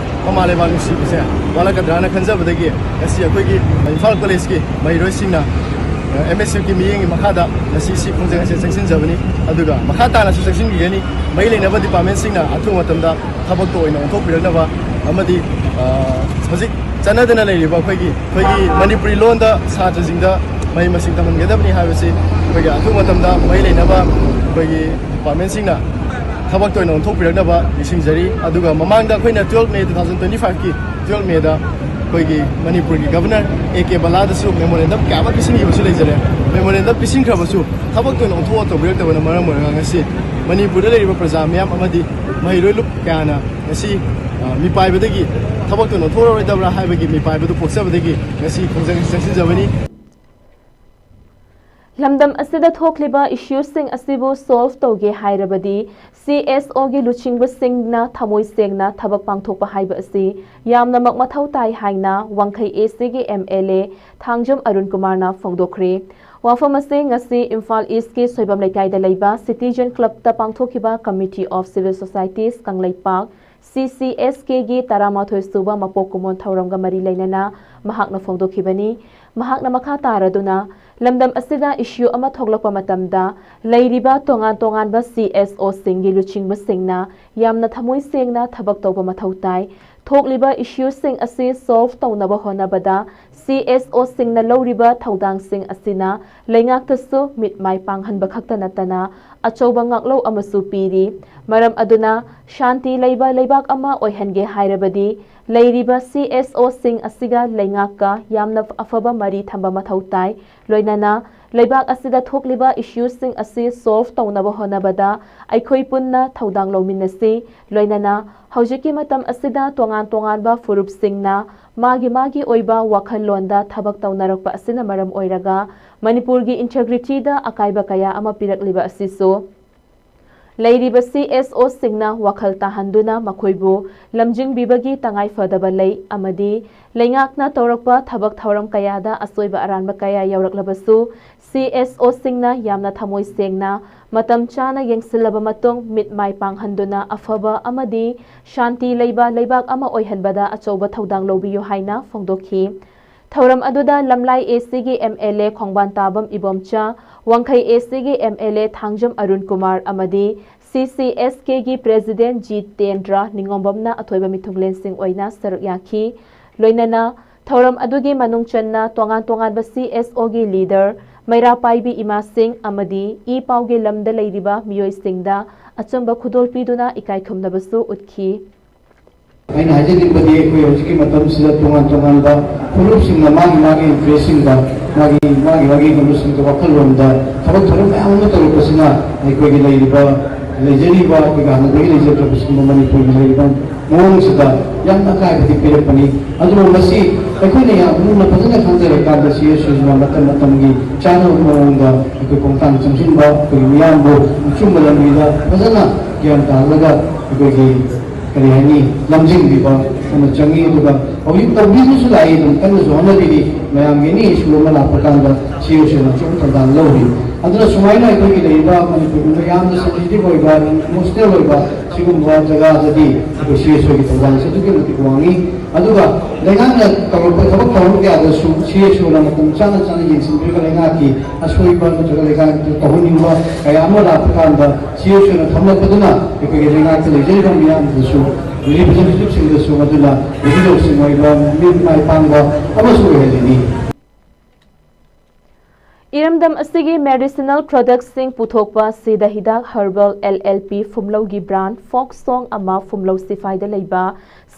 ꯃꯃꯥ ꯂꯩꯕꯥꯛ ꯅꯨꯡꯁꯤꯕꯁꯦ ꯋꯥꯠꯂꯛꯀꯗ꯭ꯔꯥꯅ ꯈꯟꯖꯕꯗꯒꯤ ꯉꯁꯤ ꯑꯩꯈꯣꯏꯒꯤ ꯏꯝꯐꯥꯜ ꯀꯣꯂꯦꯖꯀꯤ ꯃꯍꯩꯔꯣꯏꯁꯤꯡꯅ ꯑꯦꯝ ꯑꯦꯁ ꯌꯨꯒꯤ ꯃꯤꯠꯌꯦꯡꯒꯤ ꯃꯈꯥꯗ ꯉꯁꯤ ꯁꯤ ꯈꯣꯡꯖꯪ ꯑꯁꯤ ꯆꯪꯁꯤꯟꯖꯕꯅꯤ꯫ ꯑꯗꯨꯒ ꯃꯈꯥ ꯇꯥꯅꯁꯨ ꯆꯪꯁꯤꯟꯈꯤꯒꯅꯤ꯫ ꯃꯔꯤ ꯂꯩꯅꯕ ꯗꯤꯄꯥꯔꯠꯃꯦꯟꯁꯤꯡꯅ ꯑꯊꯨꯕ ꯃꯇꯝꯗ ꯊꯕꯛꯇ ꯑꯣꯏꯅ ꯑꯣꯟꯊꯣꯛꯄꯤꯔꯛꯅꯕ ꯑꯃꯗꯤ ꯍꯧꯖꯤꯛ ꯆꯠꯅꯗꯅ ꯂꯩꯔꯤꯕ ꯑꯩꯈꯣꯏꯒꯤ ꯑꯩꯈꯣꯏꯒꯤ ꯃꯅꯤꯄꯨꯔꯤ ꯂꯣꯟꯗ ꯁꯥꯇ꯭ꯔꯁꯤꯡꯗ ꯃꯍꯩ ꯃꯁꯤꯡ ꯇꯝꯍꯟꯒꯗꯕꯅꯤ ꯍꯥꯏꯕꯁꯤ ꯑꯩꯈꯣꯏꯒꯤ ꯑꯊꯨꯕ ꯃꯇꯝꯗ ꯃꯔꯤ ꯂꯩꯅꯕ ꯑꯩꯈꯣꯏꯒꯤ ꯗꯤꯄꯥꯔꯠꯃꯦꯟꯁꯤꯡꯅ ꯊꯕꯛꯇ ꯑꯣꯏꯅ ꯑꯣꯟꯊꯣꯛꯄꯤꯔꯛꯅꯕ ꯅꯤꯡꯁꯤꯡꯖꯔꯤ꯫ ꯑꯗꯨꯒ ꯃꯃꯥꯡꯗ ꯑꯩꯈꯣꯏꯅ twelve May two thousand twenty ꯐꯥꯏꯚꯀꯤ ꯇꯨꯌꯦꯜꯞ ꯃꯦꯗ ꯑꯩꯈꯣꯏꯒꯤ ꯃꯅꯤꯄꯨꯔꯒꯤ ꯒꯕꯔꯅꯔ ꯑꯦ ꯀꯦ ꯕꯂꯥꯗꯁꯨ ꯃꯦꯃꯣꯔꯦꯟꯗꯝ ꯀꯌꯥ ꯑꯃ ꯄꯤꯁꯤꯟꯈꯤꯕꯁꯨ ꯂꯩꯖꯔꯦ꯫ ꯃꯦꯃꯣꯔꯦꯟꯗꯝ ꯄꯤꯁꯤꯟꯈ꯭ꯔꯕꯁꯨ ꯊꯕꯛꯇ ꯑꯣꯏꯅ ꯑꯣꯟꯊꯣꯛꯑ ꯇꯧꯕꯤꯔꯛꯇꯕꯅ ꯃꯔꯝ ꯑꯣꯏꯔꯒ ꯉꯁꯤ ꯃꯅꯤꯄꯨꯔꯗ ꯂꯩꯔꯤꯕ ꯄ꯭ꯔꯖꯥ ꯃꯤꯌꯥꯝ ꯑꯃꯗꯤ ꯃꯍꯩꯔꯣꯏ ꯂꯨꯞ ꯀꯌꯥꯅ ꯉꯁꯤ ꯃꯤꯄꯥꯏꯕꯗꯒꯤ ꯊꯕꯛꯇ ꯑꯣꯟꯊꯣꯛꯑꯔꯣꯏꯗꯕ꯭ꯔꯥ ꯍꯥꯏꯕꯒꯤ ꯃꯤꯄꯥꯏꯕꯗꯨ ꯄꯣꯛꯆꯕꯗꯒꯤ ꯉꯁꯤ ꯈꯣꯡꯖꯪ ꯆꯪꯁꯤꯟꯖꯕꯅꯤ꯫ ꯂꯝꯗꯝ ꯑꯁꯤꯗ ꯊꯣꯛꯂꯤꯕ ꯏꯁꯨꯁꯤꯡ ꯑꯁꯤꯕꯨ ꯁꯣꯜꯚ ꯇꯧꯒꯦ ꯍꯥꯏꯔꯕꯗꯤ ꯁꯤ ꯑꯦꯁ ꯑꯣꯒꯤ ꯂꯨꯆꯤꯡꯕꯁꯤꯡꯅ ꯊꯃꯣꯏ ꯁꯦꯡꯅ ꯊꯕꯛ ꯄꯥꯡꯊꯣꯛꯄ ꯍꯥꯏꯕ ꯑꯁꯤ ꯌꯥꯝꯅꯃꯛ ꯃꯊꯧ ꯇꯥꯏ ꯍꯥꯏꯅ ꯋꯥꯡꯈꯩ ꯑꯦ ꯁꯤꯒꯤ M L A Thangjam Arun ꯀꯨꯃꯥꯔꯅ ꯐꯣꯡꯗꯣꯛꯈ꯭ꯔꯦ꯫ ꯋꯥꯐꯝ ꯑꯁꯤ ꯉꯁꯤ ꯏꯝꯐꯥꯜ ꯏꯁꯀꯤ ꯁꯣꯏꯕꯝ ꯂꯩꯀꯥꯏꯗ ꯂꯩꯕ ꯁꯤꯇꯤꯖꯟ ꯀ꯭ꯂꯕꯇ ꯄꯥꯡꯊꯣꯛꯈꯤꯕ committee of civil societies Kangleipak ꯁꯤ ꯁꯤ ꯑꯦꯁ ꯀꯦꯒꯤ ꯇꯔꯥꯃꯥꯊꯣꯏ ꯁꯨꯕ ꯃꯄꯣꯛ ꯀꯨꯝꯑꯣꯟ ꯊꯧꯔꯝꯒ ꯃꯔꯤ ꯂꯩꯅꯅ ꯃꯍꯥꯛꯅ ꯐꯣꯡꯗꯣꯛꯈꯤꯕꯅꯤ꯫ ꯃꯍꯥꯛꯅ ꯃꯈꯥ ꯇꯥꯔꯗꯨꯅ ꯂꯝꯗꯝ ꯑꯁꯤꯗ ꯏꯁꯨ ꯑꯃ ꯊꯣꯛꯂꯛꯄ ꯃꯇꯝꯗ ꯂꯩꯔꯤꯕ ꯇꯣꯉꯥꯟ ꯇꯣꯉꯥꯟꯕ ꯁꯤ ꯑꯦꯁ ꯑꯣꯁꯤꯡꯒꯤ ꯂꯨꯆꯤꯡꯕꯁꯤꯡꯅ ꯌꯥꯝꯅ ꯊꯃꯣꯏ ꯁꯦꯡꯅ ꯊꯕꯛ ꯇꯧꯕ ꯃꯊꯧ ꯇꯥꯏ꯫ ꯊꯣꯛꯂꯤꯕ ꯏꯁꯨꯁꯤꯡ ꯑꯁꯤ ꯁꯣꯜꯚ ꯇꯧꯅꯕ ꯍꯣꯠꯅꯕꯗ ꯁꯤ ꯑꯦꯁ ꯑꯣꯁꯤꯡꯅ ꯂꯧꯔꯤꯕ ꯊꯧꯗꯥꯡꯁꯤꯡ ꯑꯁꯤꯅ ꯂꯩꯉꯥꯛꯇꯁꯨ ꯃꯤꯠ ꯃꯥꯏ ꯄꯥꯡꯍꯟꯕ ꯈꯛꯇ ꯅꯠꯇꯅ ꯑꯆꯧꯕ ꯉꯥꯛꯂꯧ ꯑꯃꯁꯨ ꯄꯤꯔꯤ꯫ ꯃꯔꯝ ꯑꯗꯨꯅ ꯁꯥꯟꯇꯤ ꯂꯩꯕ ꯂꯩꯕꯥꯛ ꯑꯃ ꯑꯣꯏꯍꯟꯒꯦ ꯍꯥꯏꯔꯕꯗꯤ ꯂꯩꯔꯤꯕ ꯁꯤ ꯑꯦꯁ ꯑꯣꯁꯤꯡ ꯑꯁꯤꯒ ꯂꯩꯉꯥꯛꯀ ꯌꯥꯝꯅ ꯑꯐꯕ ꯃꯔꯤ ꯊꯝꯕ ꯃꯊꯧ ꯇꯥꯏ꯫ ꯂꯣꯏꯅꯅ ꯂꯩꯕꯥꯛ ꯑꯁꯤꯗ ꯊꯣꯛꯂꯤꯕ ꯏꯁꯨꯁꯤꯡ ꯑꯁꯤ ꯁꯣꯜꯚ ꯇꯧꯅꯕ ꯍꯣꯠꯅꯕꯗ ꯑꯩꯈꯣꯏ ꯄꯨꯟꯅ ꯊꯧꯗꯥꯡ ꯂꯧꯃꯤꯟꯅꯁꯤ꯫ ꯂꯣꯏꯅꯅ ꯍꯧꯖꯤꯛꯀꯤ ꯃꯇꯝ ꯑꯁꯤꯗ ꯇꯣꯉꯥꯟ ꯇꯣꯉꯥꯟꯕ ꯐꯨꯔꯨꯞꯁꯤꯡꯅ ꯃꯥꯒꯤ ꯃꯥꯒꯤ ꯑꯣꯏꯕ ꯋꯥꯈꯜꯂꯣꯟꯗ ꯊꯕꯛ ꯇꯧꯅꯔꯛꯄ ꯑꯁꯤꯅ ꯃꯔꯝ ꯑꯣꯏꯔꯒ ꯃꯅꯤꯄꯨꯔꯒꯤ ꯏꯟꯇꯦꯒ꯭ꯔꯤꯇꯤꯗ ꯑꯀꯥꯏꯕ ꯀꯌꯥ ꯑꯃ ꯄꯤꯔꯛꯂꯤꯕ ꯑꯁꯤꯁꯨ ꯂꯩꯔꯤꯕ ꯁꯤ ꯑꯦꯁ ꯑꯣꯁꯤꯡꯅ ꯋꯥꯈꯜ ꯇꯥꯍꯟꯗꯨꯅ ꯃꯈꯣꯏꯕꯨ ꯂꯝꯖꯤꯡꯕꯤꯕꯒꯤ ꯇꯉꯥꯏ ꯐꯗꯕ ꯂꯩ ꯑꯃꯗꯤ ꯂꯩꯉꯥꯛꯅ ꯇꯧꯔꯛꯄ ꯊꯕꯛ ꯊꯧꯔꯝ ꯀꯌꯥꯗ ꯑꯁꯣꯏꯕ ꯑꯔꯥꯟꯕ ꯀꯌꯥ ꯌꯥꯎꯔꯛꯂꯕꯁꯨ, ꯁꯤ ꯑꯦꯁ ꯑꯣꯁꯤꯡꯅ ꯌꯥꯝꯅ ꯊꯃꯣꯏ ꯁꯦꯡꯅ ꯃꯇꯝ ꯆꯥꯅ ꯌꯦꯡꯁꯤꯜꯂꯕ ꯃꯇꯨꯡ ꯃꯤꯠ ꯃꯥꯏ ꯄꯥꯡꯍꯟꯗꯨꯅ ꯑꯐꯕ ꯑꯃꯗꯤ ꯁꯥꯟꯇꯤ ꯂꯩꯕ ꯂꯩꯕꯥꯛ ꯑꯃ ꯑꯣꯏꯍꯟꯕꯗ ꯑꯆꯧꯕ ꯊꯧꯗꯥꯡ ꯂꯧꯕꯤꯌꯨ ꯍꯥꯏꯅ ꯐꯣꯡꯗꯣꯛꯈꯤ꯫ ꯊꯧꯔꯝ ꯑꯗꯨꯗ ꯂꯝꯂꯥꯏ ꯑꯦ ꯁꯤꯒꯤ M L A ꯈꯣꯡꯕꯥꯟ ꯇꯥꯕꯝ Ibomcha, Wangkhei A ꯁꯤꯒꯤ M L A Thangjam Arun Kumar ꯑꯃꯗꯤ C C S ꯀꯦꯒꯤ president Jitendra ꯅꯤꯉꯣꯝꯕꯝꯅ ꯑꯊꯣꯏꯕ ꯃꯤꯊꯨꯡꯂꯦꯟꯁꯤꯡ ꯑꯣꯏꯅ ꯁꯔꯨꯛ ꯌꯥꯈꯤ꯫ ꯂꯣꯏꯅꯅ ꯊꯧꯔꯝ ꯑꯗꯨꯒꯤ ꯃꯅꯨꯡ ꯆꯟꯅ ꯇꯣꯉꯥꯟ ꯇꯣꯉꯥꯟꯕ ꯁꯤ ꯑꯦꯁ ꯑꯣꯒꯤ ꯂꯤꯗꯔ, ꯃꯩꯔꯥ ꯄꯥꯏꯕꯤ ꯏꯃꯥꯁꯤꯡ ꯑꯃꯗꯤ ꯏ ꯄꯥꯎꯒꯤ ꯂꯝꯗ ꯂꯩꯔꯤꯕ ꯃꯤꯑꯣꯏꯁꯤꯡꯗ ꯑꯆꯨꯝꯕ ꯈꯨꯗꯣꯜ ꯄꯤꯗꯨꯅ ꯏꯀꯥꯏ ꯈꯨꯝꯅꯕꯁꯨ ꯎꯠꯈꯤ꯫ ꯑꯩꯅ ꯍꯥꯏꯖꯅꯤꯡꯕꯗꯤ ꯑꯩꯈꯣꯏ ꯍꯧꯖꯤꯛꯀꯤ ꯃꯇꯝꯁꯤꯗ ꯇꯣꯉꯥꯟ ꯇꯣꯉꯥꯟꯕ ꯐꯨꯔꯨꯞꯁꯤꯡꯅ ꯃꯥꯒꯤ ꯃꯥꯒꯤ ꯏꯟꯇꯔꯦꯁꯁꯤꯡꯗ, ꯃꯥꯒꯤ ꯃꯥꯒꯤ ꯃꯥꯒꯤ ꯀꯩꯅꯣꯁꯤꯡꯗ ꯋꯥꯈꯜꯂꯣꯟꯗ ꯊꯕꯛ ꯊꯧꯔꯝ ꯃꯌꯥꯝ ꯑꯃ ꯇꯧꯔꯛꯄꯁꯤꯅ ꯑꯩꯈꯣꯏꯒꯤ ꯂꯩꯔꯤꯕ ꯂꯩꯖꯔꯤꯕ ꯑꯩꯈꯣꯏꯒꯤ ꯍꯥꯟꯅꯗꯒꯤ ꯂꯩꯖꯗ꯭ꯔꯕ ꯁꯤꯒꯨꯝꯕ ꯃꯅꯤꯄꯨꯔꯒꯤ ꯂꯩꯔꯤꯕ ꯃꯑꯣꯡꯁꯤꯗ ꯌꯥꯝꯅ ꯑꯀꯥꯏꯕꯗꯤ ꯄꯤꯔꯛꯄꯅꯤ꯫ ꯑꯗꯨꯕꯨ ꯃꯁꯤ ꯑꯩꯈꯣꯏꯅ ꯌꯥꯝ ꯃꯨꯟꯅ ꯐꯖꯅ ꯈꯪꯖꯔꯀꯥꯟꯗ ꯁꯤ ꯑꯦꯁ ꯁꯤꯁꯤꯅ ꯃꯇꯝ ꯃꯇꯝꯒꯤ ꯆꯥꯅꯕ ꯃꯑꯣꯡꯗ ꯑꯩꯈꯣꯏ ꯈꯣꯡꯊꯥꯡ ꯆꯪꯁꯤꯟꯕ, ꯑꯩꯈꯣꯏꯒꯤ ꯃꯤꯌꯥꯝꯕꯨ ꯑꯆꯨꯝꯕ ꯂꯝꯕꯤꯗ ꯐꯖꯅ ꯒ꯭ꯌꯥꯟ ꯇꯥꯍꯜꯂꯒ ꯑꯩꯈꯣꯏꯒꯤ ꯀꯔꯤ ꯍꯥꯏꯅꯤ, ꯂꯝꯖꯤꯡꯕꯤꯕ ꯑꯃ ꯆꯪꯉꯤ꯫ ꯑꯗꯨꯒ ꯍꯧꯖꯤꯛ ꯇꯧꯕꯤꯗꯨꯁꯨ ꯂꯥꯛꯏ, ꯑꯗꯨꯝ ꯀꯟꯅꯁꯨ ꯍꯣꯠꯅꯕꯤꯔꯤ꯫ ꯃꯌꯥꯝꯒꯤ ꯑꯦꯅꯤ ꯏꯁꯨ ꯑꯃ ꯂꯥꯛꯄ ꯀꯥꯟꯗ ꯁꯤ ꯑꯣ ꯁꯤꯅ ꯑꯆꯧꯕ ꯊꯧꯗꯥꯡ ꯂꯧꯔꯤ꯫ ꯑꯗꯨꯅ ꯁꯨꯃꯥꯏꯅ ꯑꯩꯈꯣꯏꯒꯤ ꯂꯩꯔꯤꯕ ꯃꯅꯤꯄꯨꯔꯒꯨꯝꯕ ꯌꯥꯝꯅ ꯁꯦꯟꯁꯤꯇꯤꯚ ꯑꯣꯏꯕ, ꯏꯃꯣꯁꯅꯦꯜ ꯑꯣꯏꯕ ꯁꯤꯒꯨꯝꯕ ꯖꯒꯥꯗꯗꯤ ꯑꯩꯈꯣꯏ ꯁꯤ ꯑꯦꯁ ꯑꯣꯒꯤ ꯊꯧꯗꯥꯡꯁꯦ ꯑꯗꯨꯛꯀꯤ ꯃꯇꯤꯛ ꯋꯥꯡꯉꯤ꯫ ꯑꯗꯨꯒ ꯂꯩꯉꯥꯛꯅ ꯇꯧꯔꯛꯄ ꯊꯕꯛ ꯊꯧꯔꯝ ꯀꯌꯥꯗꯁꯨ ꯁꯤ ꯑꯦꯁ ꯑꯣꯅ ꯃꯇꯝ ꯆꯥꯅ ꯆꯥꯅ ꯌꯦꯡꯁꯤꯟꯕꯤꯔꯒ ꯂꯩꯉꯥꯛꯀꯤ ꯑꯁꯣꯏꯕ ꯅꯠꯇ꯭ꯔꯒ ꯂꯩꯉꯥꯛꯇ ꯇꯧꯍꯟꯅꯤꯡꯕ ꯀꯌꯥ ꯑꯃ ꯂꯥꯛꯄ ꯀꯥꯟꯗ ꯁꯤ ꯑꯦꯁ ꯑꯣꯅ ꯊꯝꯂꯛꯄꯗꯨꯅ ꯑꯩꯈꯣꯏꯒꯤ ꯂꯩꯉꯥꯛꯇ ꯂꯩꯖꯔꯤꯕ ꯃꯤꯌꯥꯝꯗꯁꯨ, ꯔꯤꯄ꯭ꯔꯖꯦꯟꯇꯦꯇꯤꯚꯁꯤꯡꯗꯁꯨ ꯃꯗꯨꯅ ꯚꯤꯗꯤꯑꯣꯁꯤꯡ ꯑꯣꯏꯕ ꯃꯤꯠ ꯃꯥꯏ ꯄꯥꯡꯕ ꯑꯃꯁꯨ ꯑꯣꯏꯍꯜꯂꯤꯅꯤ꯫ ꯏꯔꯝꯗꯝ ꯑꯁꯤꯒꯤ ꯃꯦꯗꯤꯁꯤꯅꯦꯜ ꯄ꯭ꯔꯗꯛꯁꯤꯡ ꯄꯨꯊꯣꯛꯄ ꯁꯤꯗ ꯍꯤꯗꯥꯛ ꯍꯔꯕꯜ ꯑꯦꯜ ꯑꯦꯜ ꯄꯤ ꯐꯨꯝꯂꯧꯒꯤ ꯕ꯭ꯔꯥꯟ ꯐꯣꯛ ꯁꯣꯡ ꯑꯃ ꯐꯨꯝꯂꯧ ꯁꯤꯐꯥꯏꯗ ꯂꯩꯕ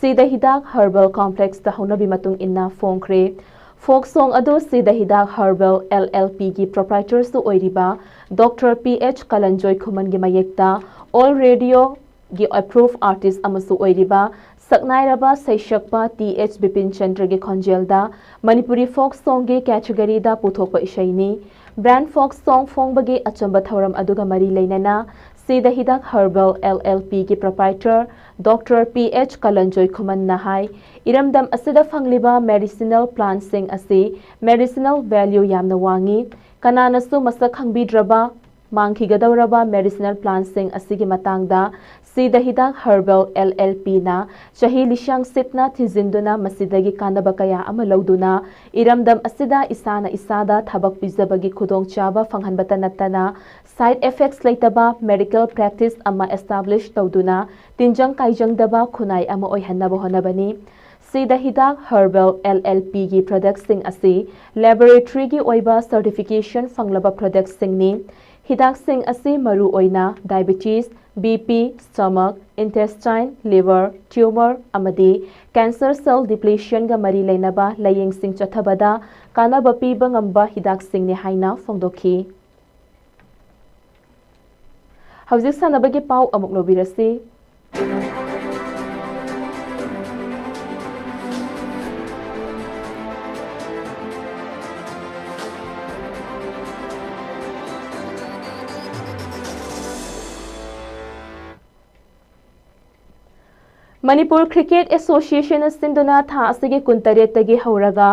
ꯁꯤꯗ ꯍꯤꯗꯥꯛ ꯍꯔꯕꯜ ꯀꯣꯝꯄ꯭ꯂꯦꯛꯁꯇ ꯍꯧꯅꯕꯤ ꯃꯇꯨꯡ ꯏꯟꯅ ꯐꯣꯡꯈ꯭ꯔꯦ꯫ ꯐꯣꯛ ꯁꯣꯡ ꯑꯗꯨ ꯁꯤꯗ ꯍꯤꯗꯥꯛ ꯍꯔꯕꯜ ꯑꯦꯜ ꯑꯦꯜ ꯄꯤꯒꯤ ꯄ꯭ꯔꯣꯄ꯭ꯔꯥꯏꯇꯔꯁꯨ ꯑꯣꯏꯔꯤꯕ ꯗꯣꯛꯇꯔ ꯄꯤ ꯑꯦꯆ ꯀꯂꯟꯖꯣꯏ ꯈꯨꯃꯟꯒꯤ ꯃꯌꯦꯛꯇ ꯑꯣꯜ ꯔꯦꯗꯤꯑꯣ ꯒꯤ ꯑꯦꯄ꯭ꯔꯨꯚ ꯑꯥꯔꯇꯤꯁ ꯑꯃꯁꯨ ꯑꯣꯏꯔꯤꯕ ꯁꯛꯅꯥꯏꯔꯕ ꯁꯩꯁꯛꯄ ꯇꯤ ꯑꯦꯆ ꯕꯤꯄꯤꯟ ꯆꯟꯗ꯭ꯔꯒꯤ ꯈꯣꯟꯖꯦꯜꯗ ꯃꯅꯤꯄꯨꯔꯤ ꯐꯣꯛ ꯁꯣꯡꯒꯤ ꯀꯦꯇꯦꯒꯣꯔꯤꯗ ꯄꯨꯊꯣꯛꯄ ꯏꯁꯩꯅꯤ꯫ ꯕ꯭ꯔꯥꯟ ꯐꯣꯛ ꯁꯣꯡ ꯐꯣꯡꯕꯒꯤ ꯑꯆꯝꯕ ꯊꯧꯔꯝ ꯑꯗꯨꯒ ꯃꯔꯤ ꯂꯩꯅꯅ ꯁꯤꯗ ꯍꯤꯗꯥꯛ ꯍꯔꯕꯦꯜ ꯑꯦꯜ ꯑꯦꯜ ꯄꯤꯒꯤ ꯄ꯭ꯔꯣꯄꯥꯏꯇꯔ ꯗꯣꯛꯇꯔ ꯄꯤ ꯑꯩꯆ ꯀꯂꯟꯖꯣꯏ ꯈꯨꯃꯟꯅ ꯍꯥꯏ, ꯏꯔꯝꯗꯝ ꯑꯁꯤꯗ ꯐꯪꯂꯤꯕ ꯃꯦꯗꯤꯁꯤꯅꯦꯜ ꯄ꯭ꯂꯥꯟꯠꯁꯤꯡ ꯑꯁꯤ ꯃꯦꯗꯤꯁꯤꯅꯦꯜ ꯚꯦꯂ꯭ꯌꯨ ꯌꯥꯝꯅ ꯋꯥꯡꯉꯤ꯫ ꯀꯅꯥꯅꯁꯨ ꯃꯁꯛ ꯈꯪꯕꯤꯗ꯭ꯔꯕ ꯃꯥꯡꯈꯤꯒꯗꯧꯔꯕ ꯃꯦꯗꯤꯁꯤꯅꯦꯜ ꯄ꯭ꯂꯥꯟꯠꯁꯤꯡ ꯑꯁꯤꯒꯤ ꯃꯇꯥꯡꯗ ꯁꯤꯗ ꯍꯤꯗꯥꯛ ꯍꯔꯕꯦꯜ ꯑꯦꯜ ꯑꯦꯜ ꯄꯤꯅ ꯆꯍꯤ ꯂꯤꯁꯥꯡ ꯁꯤꯠꯅ ꯊꯤꯖꯤꯟꯗꯨꯅ ꯃꯁꯤꯗꯒꯤ ꯀꯥꯟꯅꯕ ꯀꯌꯥ ꯑꯃ ꯂꯧꯗꯨꯅ ꯏꯔꯝꯗꯝ ꯑꯁꯤꯗ ꯏꯁꯥꯅ ꯏꯁꯥꯗ ꯊꯕꯛ ꯄꯤꯖꯕꯒꯤ ꯈꯨꯗꯣꯡꯆꯥꯕ ꯐꯪꯍꯟꯕꯇ ꯅꯠꯇꯅ ꯁꯥꯏꯗ ꯏꯐꯦꯛꯁ ꯂꯩꯇꯕ ꯃꯦꯗꯤꯀꯦꯜ ꯄ꯭ꯔꯦꯛꯇꯤꯁ ꯑꯃ ꯑꯦꯁꯇꯥꯕ꯭ꯂꯤꯁ ꯇꯧꯗꯨꯅ ꯇꯤꯟꯖꯪ ꯀꯥꯏꯖꯪꯗꯕ ꯈꯨꯟꯅꯥꯏ ꯑꯃ ꯑꯣꯏꯍꯟꯅꯕ ꯍꯣꯠꯅꯕꯅꯤ꯫ ꯁꯤꯗ ꯍꯤꯗꯥꯛ ꯍꯔꯕꯦꯜ ꯑꯦꯜ ꯑꯦꯜ ꯄꯤꯒꯤ ꯄ꯭ꯔꯗꯛꯁꯤꯡ ꯑꯁꯤ ꯂꯦꯕꯣꯔꯦꯇꯔꯤꯒꯤ ꯑꯣꯏꯕ ꯁꯔꯇꯤꯐꯤꯀꯦꯁꯟ ꯐꯪꯂꯕ ꯄ꯭ꯔꯗꯛꯁꯤꯡꯅꯤ꯫ ꯍꯤꯗꯥꯛꯁꯤꯡ ꯑꯁꯤ ꯃꯔꯨꯑꯣꯏꯅ diabetes, B P, stomach, intestine, liver, tumour ꯑꯃꯗꯤ ꯀꯦꯟꯁꯔ ꯁꯦꯜ ꯗꯤꯄ꯭ꯂꯤꯁꯟꯒ ꯃꯔꯤ ꯂꯩꯅꯕ ꯂꯥꯏꯌꯦꯡꯁꯤꯡ ꯆꯠꯊꯕꯗ ꯀꯥꯟꯅꯕ ꯄꯤꯕ ꯉꯝꯕ ꯍꯤꯗꯥꯛꯁꯤꯡꯅꯤ ꯍꯥꯏꯅ ꯐꯣꯡꯗꯣꯛꯈꯤ꯫ ꯍꯧꯖꯤꯛ ꯁꯥꯟꯅꯕꯒꯤ ꯄꯥꯎ ꯑꯃꯨꯛ ꯂꯧꯕꯤꯔꯁꯤ꯫ ꯃꯅꯤꯄꯨꯔ ꯀ꯭ꯔꯤꯀꯦꯠ ꯑꯦꯁꯣꯁꯤꯌꯦꯁꯟꯅ ꯁꯤꯟꯗꯨꯅ ꯊꯥ ꯑꯁꯤꯒꯤ ꯀꯨꯟꯇꯔꯦꯠꯇꯒꯤ ꯍꯧꯔꯒ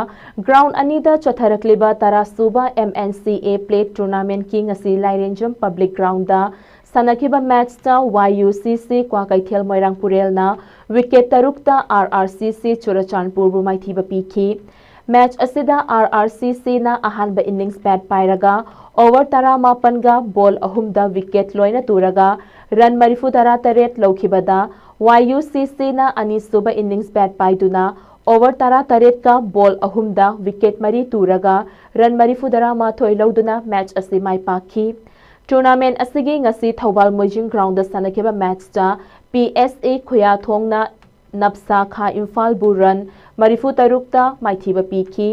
ꯒ꯭ꯔꯥꯎꯟ ꯑꯅꯤꯗ ꯆꯠꯊꯔꯛꯂꯤꯕ ꯇꯔꯥꯁꯨꯕ ꯑꯦꯝ ꯑꯦꯟ ꯁꯤ ꯑꯦ ꯄ꯭ꯂꯦꯠ ꯇꯨꯔꯅꯥꯃꯦꯟꯠꯀꯤ ꯉꯁꯤ ꯂꯥꯏꯔꯦꯟꯖꯝ ꯄꯕ꯭ꯂꯤꯛ ꯒ꯭ꯔꯥꯎꯟꯗ ꯁꯥꯟꯅꯈꯤꯕ ꯃꯦꯠꯆꯇ ꯋꯥꯏ ꯌꯨ ꯁꯤ ꯁꯤ ꯀ꯭ꯋꯥꯀꯩꯊꯦꯜ ꯃꯣꯏꯔꯥꯡꯄꯨꯔꯦꯜꯅ ꯋꯤꯀꯦꯠ ꯇꯔꯨꯛꯇ ꯑꯥꯔ ꯑꯥꯔ ꯁꯤ ꯁꯤ ꯆꯨꯔꯆꯥꯟꯄꯨꯔꯕꯨ ꯃꯥꯏꯊꯤꯕ ꯄꯤꯈꯤ꯫ ꯃꯦꯠꯆ ꯑꯁꯤꯗ ꯑꯥꯔ ꯑꯥꯔ ꯁꯤ ꯁꯤꯅ ꯑꯍꯥꯟꯕ ꯏꯅꯤꯡꯁ ꯕꯦꯠ ꯄꯥꯏꯔꯒ ꯑꯣꯚꯔ ꯇꯔꯥꯃꯥꯄꯟꯒ ꯕꯣꯜ ꯑꯍꯨꯝꯗ ꯋꯤꯀꯦꯠ ꯂꯣꯏꯅ ꯇꯨꯔꯒ ꯔꯟ ꯃꯔꯤꯐꯨꯇꯔꯥ ꯇꯔꯦꯠ ꯂꯧꯈꯤꯕꯗ, ꯋꯥꯏ ꯌꯨ ꯁꯤ ꯁꯤꯅ ꯑꯅꯤꯁꯨꯕ ꯏꯅꯤꯡꯁ ꯕꯦꯠ ꯄꯥꯏꯗꯨꯅ ꯑꯣꯚꯔ ꯇꯔꯥꯇꯔꯦꯠꯀ ꯕꯣꯜ ꯑꯍꯨꯝꯗ ꯋꯤꯀꯦꯠ ꯃꯔꯤ ꯇꯨꯔꯒ ꯔꯟ ꯃꯔꯤꯐꯨꯇꯔꯥ ꯃꯥꯊꯣꯏ ꯂꯧꯗꯨꯅ ꯃꯦꯠꯆ ꯑꯁꯤ ꯃꯥꯏ ꯄꯥꯛꯈꯤ꯫ ꯇꯨꯔꯅꯥꯃꯦꯟꯠ ꯑꯁꯤꯒꯤ ꯉꯁꯤ ꯊꯧꯕꯥꯜ ꯃꯣꯏꯖꯤꯡ ꯒ꯭ꯔꯥꯎꯟꯗ ꯁꯥꯟꯅꯈꯤꯕ ꯃꯦꯠꯆꯇ ꯄꯤ ꯑꯦꯁ ꯑꯦ ꯈꯨꯌꯥꯊꯣꯡꯅ ꯅꯞꯁꯥ ꯈꯥ ꯏꯝꯐꯥꯜꯕꯨ ꯔꯟ ꯃꯔꯤꯐꯨꯇꯔꯨꯛꯇ ꯃꯥꯏꯊꯤꯕ ꯄꯤꯈꯤ꯫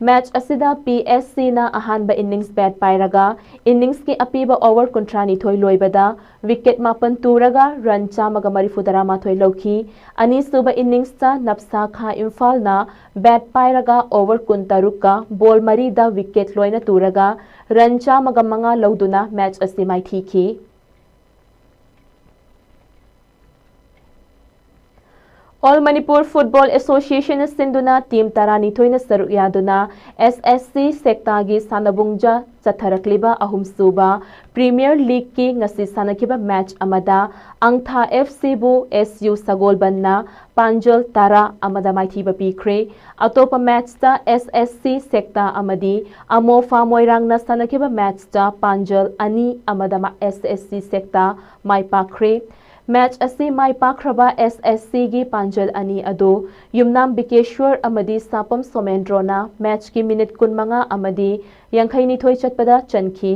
ꯃꯦꯠꯆ ꯑꯁꯤꯗ ꯄꯤ ꯑꯦꯁ ꯁꯤꯅ ꯑꯍꯥꯟꯕ ꯏꯅꯤꯡꯁ ꯕꯦꯠ ꯄꯥꯏꯔꯒ ꯏꯅꯤꯡꯁꯀꯤ ꯑꯄꯤꯕ ꯑꯣꯚꯔ ꯀꯨꯟꯊ꯭ꯔꯥꯅꯤꯊꯣꯏ ꯂꯣꯏꯕꯗ ꯋꯤꯀꯦꯠ ꯃꯥꯄꯟ ꯇꯨꯔꯒ ꯔꯟ ꯆꯥꯝꯃꯒ ꯃꯔꯤꯐꯨꯇꯔꯥ ꯃꯥꯊꯣꯏ ꯂꯧꯈꯤ꯫ ꯑꯅꯤꯁꯨꯕ ꯏꯅꯤꯡꯁꯇ ꯅꯞꯁꯥ ꯈꯥ ꯏꯝꯐꯥꯜꯅ ꯕꯦꯠ ꯄꯥꯏꯔꯒ ꯑꯣꯚꯔ ꯀꯨꯟꯇꯔꯨꯛꯀ ꯕꯣꯜ ꯃꯔꯤꯗ ꯋꯤꯀꯦꯠ ꯂꯣꯏꯅ ꯇꯨꯔꯒ ꯔꯟ ꯆꯥꯝꯃꯒ ꯃꯉꯥ ꯂꯧꯗꯨꯅ ꯃꯦꯠꯆ ꯑꯁꯤ ꯃꯥꯏꯊꯤꯈꯤ꯫ All Manipur Football Association ꯅ ꯁꯤꯟꯗꯨꯅ team ꯇꯔꯥꯅꯤꯊꯣꯏꯅ ꯁꯔꯨꯛ ꯌꯥꯗꯨꯅ S S C ꯁꯦꯛꯇꯥꯒꯤ ꯁꯥꯟꯅꯕꯨꯡꯗ ꯆꯠꯊꯔꯛꯂꯤꯕ ꯑꯍꯨꯝꯁꯨꯕ Premier League ꯀꯤ ꯉꯁꯤ ꯁꯥꯟꯅꯈꯤꯕ match ꯑꯃꯗ ꯑꯪꯊꯥ F C ꯕꯨ S U ꯁꯒꯣꯜꯕꯟꯅ ꯄꯥꯟꯖꯜ ꯇꯔꯥ ꯑꯃꯗ ꯃꯥꯏꯊꯤꯕ ꯄꯤꯈ꯭ꯔꯦ꯫ ꯑꯇꯣꯞꯄ match ꯇ S S C ꯁꯦꯛꯇꯥ ꯑꯃꯗꯤ ꯑꯃꯣꯐꯥ ꯃꯣꯏꯔꯥꯡꯅ ꯁꯥꯟꯅꯈꯤꯕ match ꯇ ꯄꯥꯟꯖꯜ ꯑꯅꯤ ꯑꯃꯗ ꯃꯥ-, S S C ꯁꯦꯛꯇꯥ ꯃꯥꯏ ꯄꯥꯛꯈ꯭ꯔꯦ꯫ Match ꯑꯁꯤ ꯃꯥꯏ ꯄꯥꯛꯈ꯭ꯔꯕ S S C ꯒꯤ ꯄꯥꯟꯖꯜ ꯑꯅꯤ ꯑꯗꯨ ꯌꯨꯝꯅꯥꯝ ꯕꯤꯀꯦꯁ꯭ꯋꯔ ꯑꯃꯗꯤ ꯁꯥꯄꯝ ꯁꯣꯃꯦꯟꯗ꯭ꯔꯣꯅ match ꯀꯤ minute ꯀꯨꯟꯃꯉꯥ ꯑꯃꯗꯤ ꯌꯥꯡꯈꯩꯅꯤꯊꯣꯏ ꯆꯠꯄꯗ ꯆꯟꯈꯤ꯫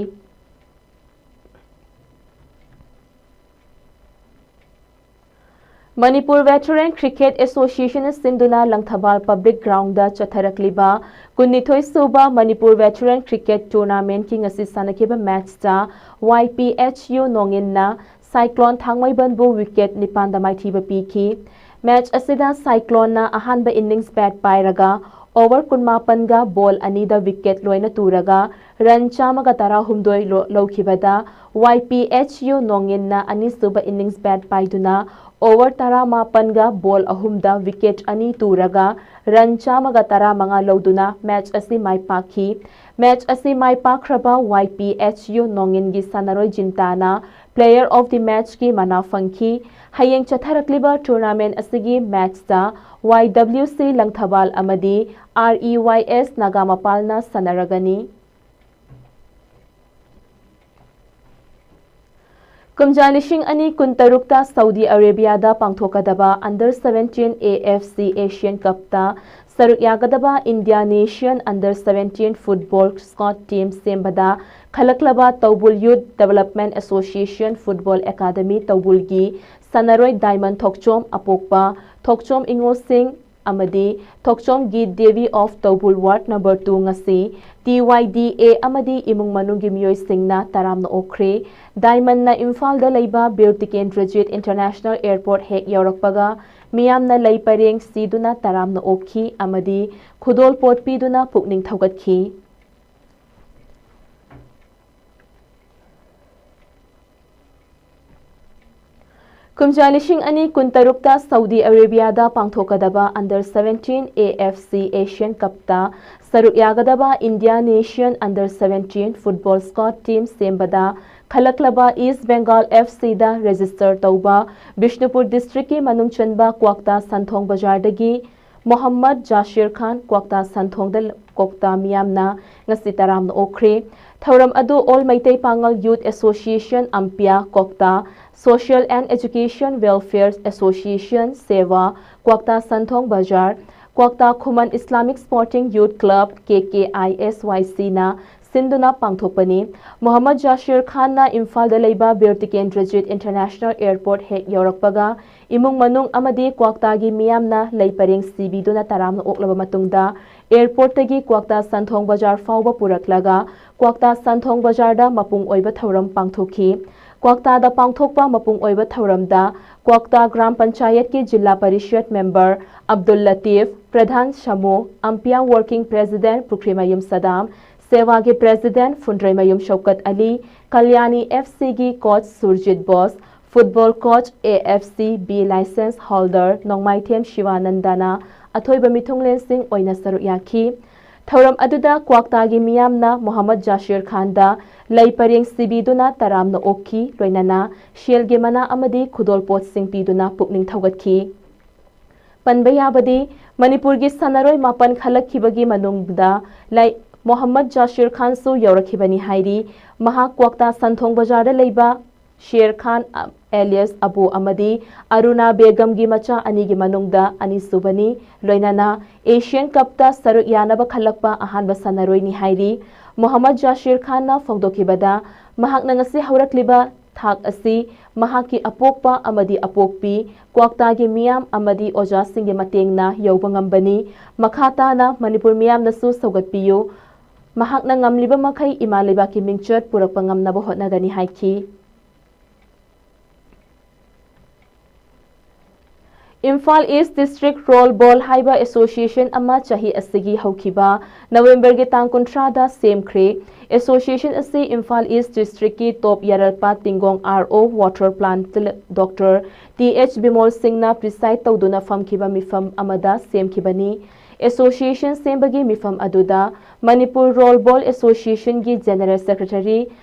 Manipur Veteran Cricket Association ꯅ ꯁꯤꯟꯗꯨꯅ ꯂꯪꯊꯕꯥꯜ Public Ground ꯗ ꯆꯠꯊꯔꯛꯂꯤꯕ ꯀꯨꯟꯅꯤꯊꯣꯏ ꯁꯨꯕ Manipur Veteran Cricket Tournament ꯀꯤ ꯉꯁꯤ ꯁꯥꯟꯅꯈꯤꯕ match ꯇ Y P H U ꯅꯣꯡꯏꯟꯅ Cyclone ꯊꯥꯡꯃꯩꯕꯟꯕꯨ wicket ꯅꯤꯄꯥꯟꯗ ꯃꯥꯏꯊꯤꯕ ꯄꯤꯈꯤ꯫ Match ꯑꯁꯤꯗ Cyclone ꯅ ꯑꯍꯥꯟꯕ innings bat ꯄꯥꯏꯔꯒ over ꯀꯨꯟꯃꯥꯄꯟꯒ ball ꯑꯅꯤꯗ wicket ꯂꯣꯏꯅ ꯇꯨꯔꯒ run ꯆꯥꯝꯃꯒ ꯇꯔꯥꯍꯨꯝꯗꯣꯏ ꯂꯣ-, ꯂꯧꯈꯤꯕꯗ Y P H U ꯅꯣꯡꯏꯟꯅ ꯑꯅꯤꯁꯨꯕ innings bat ꯄꯥꯏꯗꯨꯅ over ꯇꯔꯥꯃꯥꯄꯟꯒ ball ꯑꯍꯨꯝꯗ wicket ꯑꯅꯤ ꯇꯨꯔꯒ run ꯆꯥꯝꯃꯒ ꯇꯔꯥꯃꯉꯥ ꯂꯧꯗꯨꯅ match ꯑꯁꯤ ꯃꯥꯏ ꯄꯥꯛꯈꯤ꯫ Match ꯑꯁꯤ ꯃꯥꯏ ꯄꯥꯛꯈ꯭ꯔꯕ Y P H U ꯅꯣꯡꯏꯟꯒꯤ ꯁꯥꯟꯅꯔꯣꯏ ꯖꯤꯟꯇꯥꯅ Player of the Match ꯀꯤ ꯃꯅꯥ ꯐꯪꯈꯤ꯫ ꯍꯌꯦꯡ ꯆꯠꯊꯔꯛꯂꯤꯕ tournament ꯑꯁꯤꯒꯤ match ꯇ Y W C ꯂꯪꯊꯕꯥꯜ ꯑꯃꯗꯤ R E Y S ꯅꯥꯒꯥꯃꯄꯥꯜꯅ ꯁꯥꯟꯅꯔꯒꯅꯤ꯫ ꯀꯨꯝꯖꯥ ꯂꯤꯁꯤꯡ ꯑꯅꯤ ꯀꯨꯟꯇꯔꯨꯛꯇ ꯁꯥꯎꯗꯤ ꯑꯔꯦꯕꯤꯌꯥꯗ ꯄꯥꯡꯊꯣꯛꯀꯗꯕ Under seventeen A F C Asian Cup ꯇ ꯁꯔꯨꯛ ꯌꯥꯒꯗꯕ India Nation Under seventeen Football Squad Team ꯁꯦꯝꯕꯗ ꯈꯜꯂꯛꯂꯕ ꯇꯧꯕꯨꯜ Youth Development Association Football Academy ꯇꯧꯕꯨꯜꯒꯤ ꯁꯥꯟꯅꯔꯣꯏ ꯗꯥꯏꯃꯟ ꯊꯣꯛꯆꯣꯝ ꯑꯄꯣꯛꯄ, ꯊꯣꯛꯆꯣꯝ ꯏꯉꯣꯁꯤꯡ ꯑꯃꯗꯤ ꯊꯣꯛꯆꯣꯝꯒꯤ Devi of Toubul Ward number two ꯉꯁꯤ T Y D A ꯑꯃꯗꯤ ꯏꯃꯨꯡ ꯃꯅꯨꯡꯒꯤ ꯃꯤꯑꯣꯏꯁꯤꯡꯅ ꯇꯔꯥꯝꯅ ꯑꯣꯛꯈ꯭ꯔꯦ꯫ ꯗꯥꯏꯃꯟꯅ ꯏꯝꯐꯥꯜꯗ ꯂꯩꯕ ꯕꯤꯔ ꯇꯤꯀꯦꯟꯗ꯭ꯔꯖꯤꯠ International Airport ꯍꯦꯛ ꯌꯧꯔꯛꯄꯒ ꯃꯤꯌꯥꯝꯅ ꯂꯩ ꯄꯔꯦꯡ ꯁꯤꯗꯨꯅ ꯇꯔꯥꯝꯅ ꯑꯣꯛꯈꯤ ꯑꯃꯗꯤ ꯈꯨꯗꯣꯜ ꯄꯣꯠ ꯄꯤꯗꯨꯅ ꯄꯨꯛꯅꯤꯡ ꯊꯧꯒꯠꯈꯤ꯫ ꯀꯨꯝꯖꯥ ꯂꯤꯁꯤꯡ ꯑꯅꯤ ꯀꯨꯟꯇꯔꯨꯛꯇ ꯁꯥꯎꯗꯤ ꯑꯔꯦꯕꯤꯌꯥꯗ ꯄꯥꯡꯊꯣꯛꯀꯗꯕ Under seventeen A F C Asian Cupꯇ ꯁꯔꯨꯛ ꯌꯥꯒꯗꯕ India Nation Under seventeen Football Squad Team ꯁꯦꯝꯕꯗ ꯈꯜꯂꯛꯂꯕ East Bengal F Cꯗ register ꯇꯧꯕ ꯕꯤꯁꯅꯨꯄꯨꯔ districtꯀꯤ ꯃꯅꯨꯡ ꯆꯟꯕ ꯀ꯭ꯋꯥꯛꯇꯥ ꯁꯟꯊꯣꯡ ꯕꯖꯥꯔꯗꯒꯤ ꯃꯣꯍꯝꯃꯗ ꯖꯥꯁꯤꯔ ꯈꯥꯟ ꯀ꯭ꯋꯥꯛꯇꯥ ꯁꯟꯊꯣꯡꯗ ꯀ꯭ꯋꯥꯛꯇꯥ ꯃꯤꯌꯥꯝꯅ ꯉꯁꯤ ꯇꯔꯥꯝꯅ ꯑꯣꯛꯈ꯭ꯔꯦ꯫ ꯊꯧꯔꯝ ꯑꯗꯨ All Meitei Pangal Youth Association, ꯑꯝꯄꯤꯌꯥ, ꯀ꯭ꯋꯥꯛꯇꯥ, Social and Education Welfare Association, ꯁꯦꯋꯥ, ꯀ꯭ꯋꯥꯛꯇꯥ ꯁꯟꯊꯣꯡ ꯕꯖꯥꯔ, ꯀ꯭ꯋꯥꯛꯇꯥ ꯈꯨꯃꯟ Islamic Sporting Youth Club, K K I S Y Cꯅ ꯁꯤꯟꯗꯨꯅ ꯄꯥꯡꯊꯣꯛꯄꯅꯤ꯫ ꯃꯣꯍꯝꯃꯗ ꯖꯥꯁꯤꯔ ꯈꯥꯟꯅ ꯏꯝꯐꯥꯜꯗ ꯂꯩꯕ ꯕꯤꯔ ꯇꯤꯀꯦꯟꯗ꯭ꯔꯖꯤꯠ International Airport ꯍꯦꯛ ꯌꯧꯔꯛꯄꯒ ꯏꯃꯨꯡ ꯃꯅꯨꯡ ꯑꯃꯗꯤ ꯀ꯭ꯋꯥꯛꯇꯥꯒꯤ ꯃꯤꯌꯥꯝꯅ ꯂꯩ ꯄꯔꯦꯡ ꯁꯤꯕꯤꯗꯨꯅ ꯇꯔꯥꯝꯅ ꯑꯣꯛꯂꯕ ꯃꯇꯨꯡꯗ airportꯇꯒꯤ ꯀ꯭ꯋꯥꯛꯇꯥ ꯁꯟꯊꯣꯡ ꯕꯖꯥꯔ ꯐꯥꯎꯕ ꯄꯨꯔꯛꯂꯒ ꯀ꯭ꯋꯥꯛꯇꯥ ꯁꯟꯊꯣꯡ ꯕꯖꯥꯔꯗ ꯃꯄꯨꯡ ꯑꯣꯏꯕ ꯊꯧꯔꯝ ꯄꯥꯡꯊꯣꯛꯈꯤ꯫ ꯀ꯭ꯋꯥꯛꯇꯥꯗ ꯄꯥꯡꯊꯣꯛꯄ ꯃꯄꯨꯡ ꯑꯣꯏꯕ ꯊꯧꯔꯝꯗ ꯀ꯭ꯋꯥꯛꯇꯥ ꯒ꯭ꯔꯥꯝ ꯄꯟꯆꯥꯌꯠꯀꯤ ꯖꯤꯜꯂꯥ ꯄꯔꯤꯁꯗ member Abdul ꯂꯇꯤꯐ, Pradhan ꯁꯃꯨ, ꯑꯝꯄꯤꯌꯥ working president Pukhrimayum ꯁꯗꯥꯝ, ꯁꯦꯋꯥꯒꯤ president Phundreimayum ꯁꯧꯀꯠ Ali, Kalyani F Cꯒꯤ coach Surjit Bose, football coach, A F C B license holder ꯅꯣꯡꯃꯥꯏꯊꯦꯝ ꯁꯤꯋꯥꯅꯟꯗꯅ ꯑꯊꯣꯏꯕ ꯃꯤꯊꯨꯡꯂꯦꯟꯁꯤꯡ ꯑꯣꯏꯅ ꯁꯔꯨꯛ ꯌꯥꯈꯤ꯫ ꯊꯧꯔꯝ ꯑꯗꯨꯗ ꯀ꯭ꯋꯥꯛꯇꯥꯒꯤ ꯃꯤꯌꯥꯝꯅ ꯃꯣꯍꯝꯃꯗ ꯖꯥꯁꯤꯔ ꯈꯥꯟꯗ ꯂꯩ ꯄꯔꯦꯡ ꯁꯤꯕꯤꯗꯨꯅ ꯇꯔꯥꯝꯅ ꯑꯣꯛꯈꯤ, ꯂꯣꯏꯅꯅ ꯁꯦꯜꯒꯤ ꯃꯅꯥ ꯑꯃꯗꯤ ꯈꯨꯗꯣꯜꯄꯣꯠꯁꯤꯡ ꯄꯤꯗꯨꯅ ꯄꯨꯛꯅꯤꯡ ꯊꯧꯒꯠꯈꯤ꯫ ꯄꯟꯕ ꯌꯥꯕꯗꯤ, ꯃꯅꯤꯄꯨꯔꯒꯤ ꯁꯥꯟꯅꯔꯣꯏ ꯃꯥꯄꯟ ꯈꯜꯂꯛꯈꯤꯕꯒꯤ ꯃꯅꯨꯡꯗ ꯂꯩ ꯃꯣꯍꯝꯃꯗ ꯖꯥꯁꯤꯔ ꯈꯥꯟꯁꯨ ꯌꯥꯎꯔꯛꯈꯤꯕꯅꯤ ꯍꯥꯏꯔꯤ꯫ ꯃꯍꯥꯛ ꯀ꯭ꯋꯥꯛꯇꯥ ꯁꯟꯊꯣꯡ ꯕꯖꯥꯔꯗ ꯂꯩꯕ ꯁꯦꯔ ꯈꯥꯟ, ꯑ, alias ꯑꯕꯨ ꯑꯃꯗꯤ ꯑꯔꯨꯅꯥ ꯕꯦꯒꯝꯒꯤ ꯃꯆꯥ ꯑꯅꯤꯒꯤ ꯃꯅꯨꯡꯗ ꯑꯅꯤꯁꯨꯕꯅꯤ꯫ ꯂꯣꯏꯅꯅ Asian Cupꯇ ꯁꯔꯨꯛ ꯌꯥꯅꯕ ꯈꯜꯂꯛꯄ ꯑꯍꯥꯟꯕ ꯁꯥꯟꯅꯔꯣꯏꯅꯤ ꯍꯥꯏꯔꯤ꯫ ꯃꯣꯍꯝꯃꯗ ꯖꯥꯁꯤꯔ ꯈꯥꯟꯅ ꯐꯣꯡꯗꯣꯛꯈꯤꯕꯗ, ꯃꯍꯥꯛꯅ ꯉꯁꯤ ꯍꯧꯔꯛꯂꯤꯕ ꯊꯥꯛ ꯑꯁꯤ ꯃꯍꯥꯛꯀꯤ ꯑꯄꯣꯛꯄ ꯑꯃꯗꯤ ꯑꯄꯣꯛꯄꯤ, ꯀ꯭ꯋꯥꯛꯇꯥꯒꯤ ꯃꯤꯌꯥꯝ ꯑꯃꯗꯤ ꯑꯣꯖꯥꯁꯤꯡꯒꯤ ꯃꯇꯦꯡꯅ ꯌꯧꯕ ꯉꯝꯕꯅꯤ꯫ ꯃꯈꯥ ꯇꯥꯅ ꯃꯅꯤꯄꯨꯔ ꯃꯤꯌꯥꯝꯅꯁꯨ ꯁꯧꯒꯠꯄꯤꯌꯨ꯫ ꯃꯍꯥꯛꯅ ꯉꯝꯂꯤꯕ ꯃꯈꯩ ꯏꯃꯥ ꯂꯩꯕꯥꯛꯀꯤ ꯃꯤꯡꯆꯠ ꯄꯨꯔꯛꯄ ꯉꯝꯅꯕ ꯍꯣꯠꯅꯒꯅꯤ ꯍꯥꯏꯈꯤ꯫ ꯏꯝꯐꯥꯜ ꯏꯁ ꯗꯤꯁꯇ꯭ꯔꯤꯛ ꯔꯣꯜ ꯕꯣꯜ ꯍꯥꯏꯕ ꯑꯦꯁꯣꯁꯤꯌꯦꯁꯟ ꯑꯃ ꯆꯍꯤ ꯑꯁꯤꯒꯤ ꯍꯧꯈꯤꯕ ꯅꯕꯦꯝꯕꯔꯒꯤ ꯇꯥꯡ ꯀꯨꯟꯊ꯭ꯔꯥꯗ ꯁꯦꯝꯈ꯭ꯔꯦ꯫ ꯑꯦꯁꯣꯁꯤꯌꯦꯁꯟ ꯑꯁꯤ ꯏꯝꯐꯥꯜ ꯏꯁ ꯗꯤꯁꯇ꯭ꯔꯤꯛꯀꯤ ꯇꯣꯞ ꯌꯥꯔꯜꯄꯥꯠ ꯇꯤꯡꯒꯣꯡ R O water plant doctor T H Bimol ꯁꯤꯡꯅ ꯄ꯭ꯔꯤꯁꯥꯏꯗ ꯇꯧꯗꯨꯅ ꯐꯝꯈꯤꯕ ꯃꯤꯐꯝ ꯑꯃꯗ ꯁꯦꯝꯈꯤꯕꯅꯤ꯫ ꯑꯦꯁꯣꯁꯤꯌꯦꯁꯟ ꯁꯦꯝꯕꯒꯤ ꯃꯤꯐꯝ ꯑꯗꯨꯗ ꯃꯅꯤꯄꯨꯔ ꯔꯣꯜ ꯕꯣꯜ ꯑꯦꯁꯣꯁꯤꯌꯦꯁꯟꯒꯤ general secretary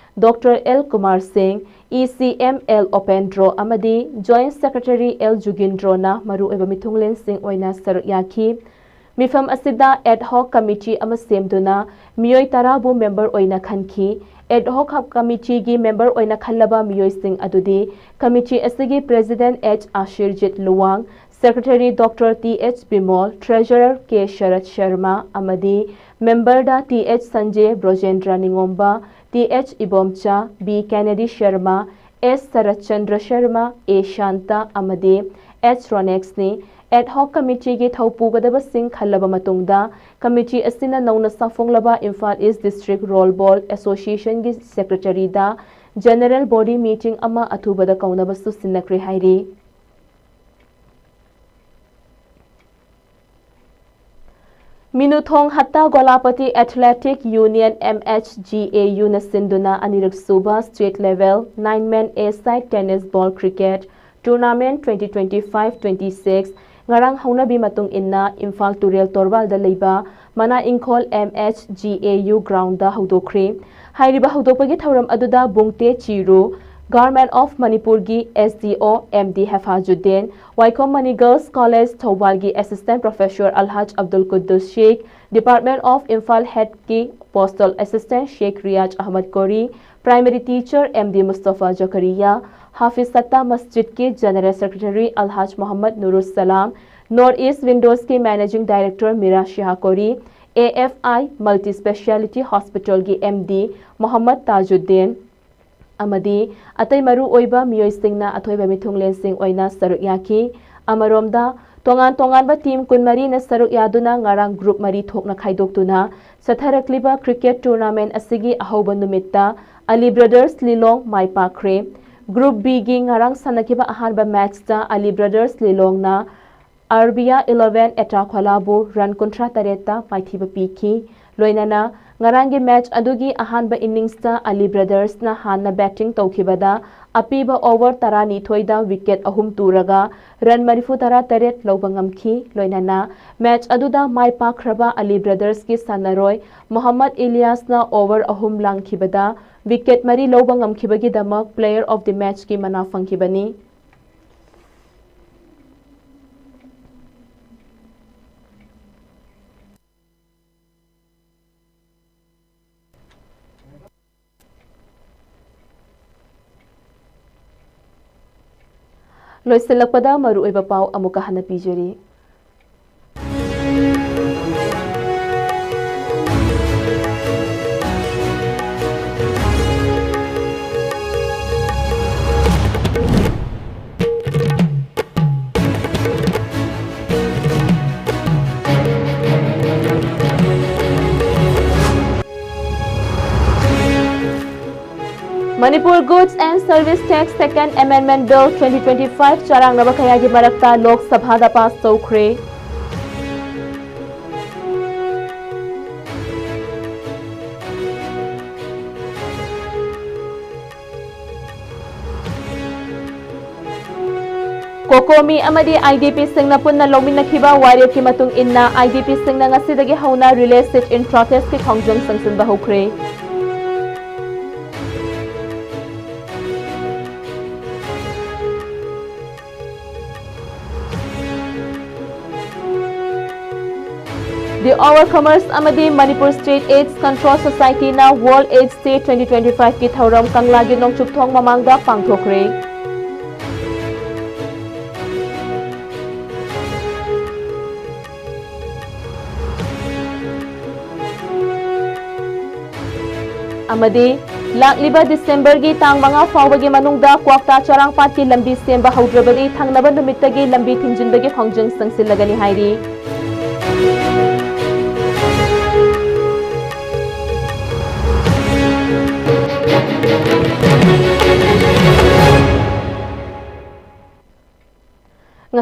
doctor L Kumar Singh, E ꯁꯤ ꯑꯦꯝ ꯑꯦꯜ ꯑꯣꯄꯦꯟꯗ꯭ꯔꯣ ꯑꯃꯗꯤ ꯖꯣꯏꯟꯠ ꯁꯦꯀ꯭ꯔꯦꯇꯔꯤ ꯑꯦꯜ ꯖꯨꯒꯤꯟꯗ꯭ꯔꯣꯅ ꯃꯔꯨꯑꯣꯏꯕ ꯃꯤꯊꯨꯡꯂꯦꯟꯁꯤꯡ ꯑꯣꯏꯅ ꯁꯔꯨꯛ ꯌꯥꯈꯤ꯫ ꯃꯤꯐꯝ ꯑꯁꯤꯗ ꯑꯦꯗ ꯍꯣꯛ ꯀꯃꯤꯇꯤ ꯑꯃ ꯁꯦꯝꯗꯨꯅ ꯃꯤꯑꯣꯏ ꯇꯔꯥꯕꯨ ꯃꯦꯝꯕꯔ ꯑꯣꯏꯅ ꯈꯟꯈꯤ꯫ ꯑꯦꯗ ꯍꯣꯛ ꯀꯃꯤꯇꯤꯒꯤ ꯃꯦꯝꯕꯔ ꯑꯣꯏꯅ ꯈꯜꯂꯕ ꯃꯤꯑꯣꯏꯁꯤꯡ ꯑꯗꯨꯗꯤ ꯀꯃꯤꯇꯤ ꯑꯁꯤꯒꯤ president H Ashirjit Luwang, secretary doctor T H Bimol, treasurer K Sarat Sharma ꯑꯃꯗꯤ ꯃꯦꯝꯕꯔꯗ T H Sanjay, Brojendra Ningomba, T H Ibomcha, B Kennedy Sharma, S Saratchandra Sharma, A Shanta ꯑꯃꯗꯤ ꯑꯦꯆ ꯔꯣꯅꯦꯛꯁꯅꯤ꯫ ꯑꯦꯗ ꯍꯣꯛ ꯀꯃꯤꯇꯤꯒꯤ ꯊꯧ ꯄꯨꯒꯗꯕꯁꯤꯡ ꯈꯜꯂꯕ ꯃꯇꯨꯡꯗ ꯀꯃꯤꯇꯤ ꯑꯁꯤꯅ ꯅꯧꯅ ꯁꯥꯐꯣꯡꯂꯕ Imphal East district roll ball ꯑꯦꯁꯣꯁꯤꯌꯦꯁꯟꯒꯤ ꯁꯦꯀ꯭ꯔꯦꯇꯔꯤꯗ ꯖꯦꯅꯔꯦꯜ ꯕꯣꯗꯤ ꯃꯤꯇꯤꯡ ꯑꯃ ꯑꯊꯨꯕꯗ ꯀꯧꯅꯕꯁꯨ ꯁꯤꯟꯅꯈ꯭ꯔꯦ ꯍꯥꯏꯔꯤ꯫ Minuthong Hatta Golapati athletic union, M H G A ꯌꯨꯅ ꯁꯤꯟꯗꯨꯅ ꯑꯅꯤꯔꯛ ꯁꯨꯕ state level nine men a side tennis ball cricket tournament twenty twenty five twenty six ꯉꯔꯥꯡ ꯍꯧꯅꯕꯤ ꯃꯇꯨꯡ ꯏꯟꯅ ꯏꯝꯐꯥꯜ ꯇꯨꯔꯦꯜ ꯇꯣꯔꯕꯥꯟꯗ ꯂꯩꯕ ꯃꯅꯥ ꯏꯪꯈꯣꯜ M H G A U ground ꯍꯧꯗꯣꯛꯈ꯭ꯔꯦ꯫ ꯍꯥꯏꯔꯤꯕ ꯍꯧꯗꯣꯛꯄꯒꯤ ꯊꯧꯔꯝ ꯑꯗꯨꯗ ꯕꯨꯡꯇꯦ ꯆꯤꯔꯨ, ꯒꯚꯔꯟꯃꯦꯟꯠ ꯑꯣꯐ ꯃꯅꯤꯄꯨꯔꯒꯤ ꯑꯦꯁ ꯗꯤ ꯑꯣ M D Hefazuddin, Waikhom Mani girls college ꯊꯧꯕꯥꯜꯒꯤ assistant professor Alhaj Abdul Kudus Sheikh, department of Imphal ꯍꯦꯗꯀꯤ postal assistant Sheikh Riyaz Ahmad Kori, primary teacher M D Mustafa Zakariya, Hafiz Satta ꯃꯁꯖꯤꯗꯀꯤ general secretary Alhaj Mohammad Nurus Salam, North East ꯋꯤꯟꯗꯣꯁꯀꯤ managing director Mira Siha Kori, A F I multi speciality ꯍꯣꯁꯄꯤꯇꯥꯜꯒꯤ ꯑꯦꯝ ꯗꯤ ꯃꯣꯍꯝꯃꯗ ꯇꯥꯖꯨꯗꯤꯟ, ꯑꯃꯗꯤ ꯑꯇꯩ ꯃꯔꯨ ꯑꯣꯏꯕ ꯃꯤꯑꯣꯏꯁꯤꯡꯅ ꯑꯊꯣꯏꯕ ꯃꯤꯊꯨꯡꯂꯦꯟꯁꯤꯡ ꯑꯣꯏꯅ ꯁꯔꯨꯛ ꯌꯥꯈꯤ꯫ ꯑꯃꯔꯣꯝꯗ, ꯇꯣꯉꯥꯟ ꯇꯣꯉꯥꯟꯕ ꯇꯤꯝ ꯀꯨꯟꯃꯔꯤꯅ ꯁꯔꯨꯛ ꯌꯥꯗꯨꯅ ꯉꯔꯥꯡ ꯒ꯭ꯔꯨꯞ ꯃꯔꯤ ꯊꯣꯛꯅ ꯈꯥꯏꯗꯣꯛꯇꯨꯅ ꯆꯠꯊꯔꯛꯂꯤꯕ ꯀ꯭ꯔꯤꯀꯦꯠ ꯇꯨꯔꯅꯥꯃꯦꯟꯠ ꯑꯁꯤꯒꯤ ꯑꯍꯧꯕ ꯅꯨꯃꯤꯠꯇ ꯑꯂꯤ ꯕ꯭ꯔꯗꯔꯁ ꯂꯤꯂꯣꯡ ꯃꯥꯏ ꯄꯥꯛꯈ꯭ꯔꯦ꯫ Group B ꯒꯤ ꯉꯔꯥꯡ ꯁꯥꯟꯅꯈꯤꯕ ꯑꯍꯥꯟꯕ ꯃꯦꯆꯇ ꯑꯂꯤ ꯕ꯭ꯔꯗꯔꯁ ꯂꯤꯂꯣꯡꯅ ꯑꯥꯔꯕꯤꯌꯥ ꯏꯂꯦꯚꯦꯟ ꯑꯦꯇꯥꯈꯣꯂꯥꯕꯨ ꯔꯟ ꯀꯨꯟꯊ꯭ꯔꯥ ꯇꯔꯦꯠꯇ ꯃꯥꯏꯊꯤꯕ ꯄꯤꯈꯤ꯫ ꯂꯣꯏꯅꯅ ꯉꯔꯥꯡꯒꯤ ꯃꯦꯆ ꯑꯗꯨꯒꯤ ꯑꯍꯥꯟꯕ ꯏꯅꯤꯡꯁꯇ ꯑꯂꯤ ꯕ꯭ꯔꯗꯔꯁꯅ ꯍꯥꯟꯅ ꯕꯦꯇꯤꯡ ꯇꯧꯈꯤꯕꯗ ꯑꯄꯤꯕ ꯑꯣꯚꯔ ꯇꯔꯥꯅꯤꯊꯣꯏꯗ ꯋꯤꯀꯦꯠ ꯑꯍꯨꯝ ꯇꯨꯔꯒ ꯔꯟ ꯃꯔꯤꯐꯨ ꯇꯔꯥ ꯇꯔꯦꯠ ꯂꯧꯕ ꯉꯝꯈꯤ꯫ ꯂꯣꯏꯅꯅ ꯃꯦꯆ ꯑꯗꯨꯗ ꯃꯥꯏ ꯄꯥꯛꯈ꯭ꯔꯕ ꯑꯂꯤ ꯕ꯭ꯔꯗꯔꯁꯀꯤ ꯁꯥꯟꯅꯔꯣꯏ ꯃꯣꯍꯝꯃꯗ ꯏꯂꯤꯌꯥꯁꯅ ꯑꯣꯚꯔ ꯑꯍꯨꯝ ꯂꯥꯡꯈꯤꯕꯗ ꯋꯤꯀꯦꯠ ꯃꯔꯤ ꯂꯧꯕ ꯉꯝꯈꯤꯕꯒꯤꯗꯃꯛ Player of the Matchꯀꯤ ꯃꯅꯥ ꯐꯪꯈꯤꯕꯅꯤ꯫ ꯂꯣꯏꯁꯤꯜꯂꯛꯄꯗ ꯃꯔꯨꯑꯣꯏꯕ ꯄꯥꯎ ꯑꯃꯨꯛꯀ ꯍꯟꯅ ꯄꯤꯖꯔꯤ꯫ Manipur Goods and Service Tax Second Amendment Bill twenty twenty-five ꯆꯔꯥꯡꯅꯕ ꯀꯌꯥꯒꯤ ꯃꯔꯛꯇ ꯂꯣꯛ ꯁꯚꯥꯗ ꯄꯥꯁ ꯇꯧꯈ꯭ꯔꯦ꯫ ꯀꯣꯀꯣꯃꯤ ꯑꯃꯗꯤ ꯑꯥꯏ ꯗꯤ ꯄꯤꯁꯤꯡꯅ ꯄꯨꯟꯅ ꯂꯧꯃꯤꯟꯅꯈꯤꯕ ꯋꯥꯔꯦꯞꯀꯤ ꯃꯇꯨꯡ ꯏꯟꯅ, ꯑꯥꯏ ꯗꯤ ꯄꯤꯁꯤꯡꯅ ꯉꯁꯤꯗꯒꯤ ꯍꯧꯅ Relay Sit-in Protestꯀꯤ ꯈꯣꯡꯖꯪ ꯆꯪꯁꯤꯟꯕ ꯍꯧꯈ꯭ꯔꯦ꯫ The Overcomers ꯑꯃꯗꯤ Manipur State AIDS Control Societyꯅ World AIDS Day twenty twenty-fiveꯀꯤ ꯊꯧꯔꯝ ꯀꯪꯂꯥꯒꯤ ꯅꯣꯡꯆꯨꯞ ꯊꯣꯡ ꯃꯃꯥꯡꯗ ꯄꯥꯡꯊꯣꯛꯈ꯭ꯔꯦ꯫ ꯑꯃꯗꯤ ꯂꯥꯛꯂꯤꯕ ꯗꯤꯁꯦꯝꯕꯔꯒꯤ ꯇꯥꯡ ꯃꯉꯥ ꯐꯥꯎꯕꯒꯤ ꯃꯅꯨꯡꯗ ꯀ꯭ꯋꯥꯛꯇꯥ ꯆꯔꯥꯡꯄꯥꯠꯀꯤ ꯂꯝꯕꯤ ꯁꯦꯝꯕ ꯍꯧꯗ꯭ꯔꯕꯗꯤ ꯊꯪꯅꯕ ꯅꯨꯃꯤꯠꯇꯒꯤ ꯂꯝꯕꯤ ꯊꯤꯡꯖꯤꯟꯕꯒꯤ ꯈꯣꯡꯖꯪ ꯆꯪꯁꯤꯜꯂꯒꯅꯤ ꯍꯥꯏꯔꯤ꯫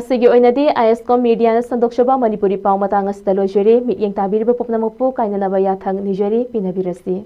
ꯁꯤꯒꯤ ꯑꯣꯏꯅꯗꯤ ꯑꯥꯏ ꯑꯦꯁ ꯀꯣꯝ ꯃꯤꯗꯤꯌꯥꯅ ꯁꯟꯗꯣꯛꯆꯕ ꯃꯅꯤꯄꯨꯔꯤ ꯄꯥꯎ ꯃꯇꯥꯡ ꯑꯁꯤꯗ ꯂꯣꯏꯖꯔꯦ꯫ ꯃꯤꯠꯌꯦꯡ ꯇꯥꯕꯤꯔꯤꯕ ꯄꯨꯝꯅꯃꯛꯄꯨ ꯀꯥꯏꯅꯅꯕ ꯌꯥꯊꯪ ꯅꯤꯖꯔꯤ꯫ ꯄꯤꯅꯕꯤꯔꯁꯤ꯫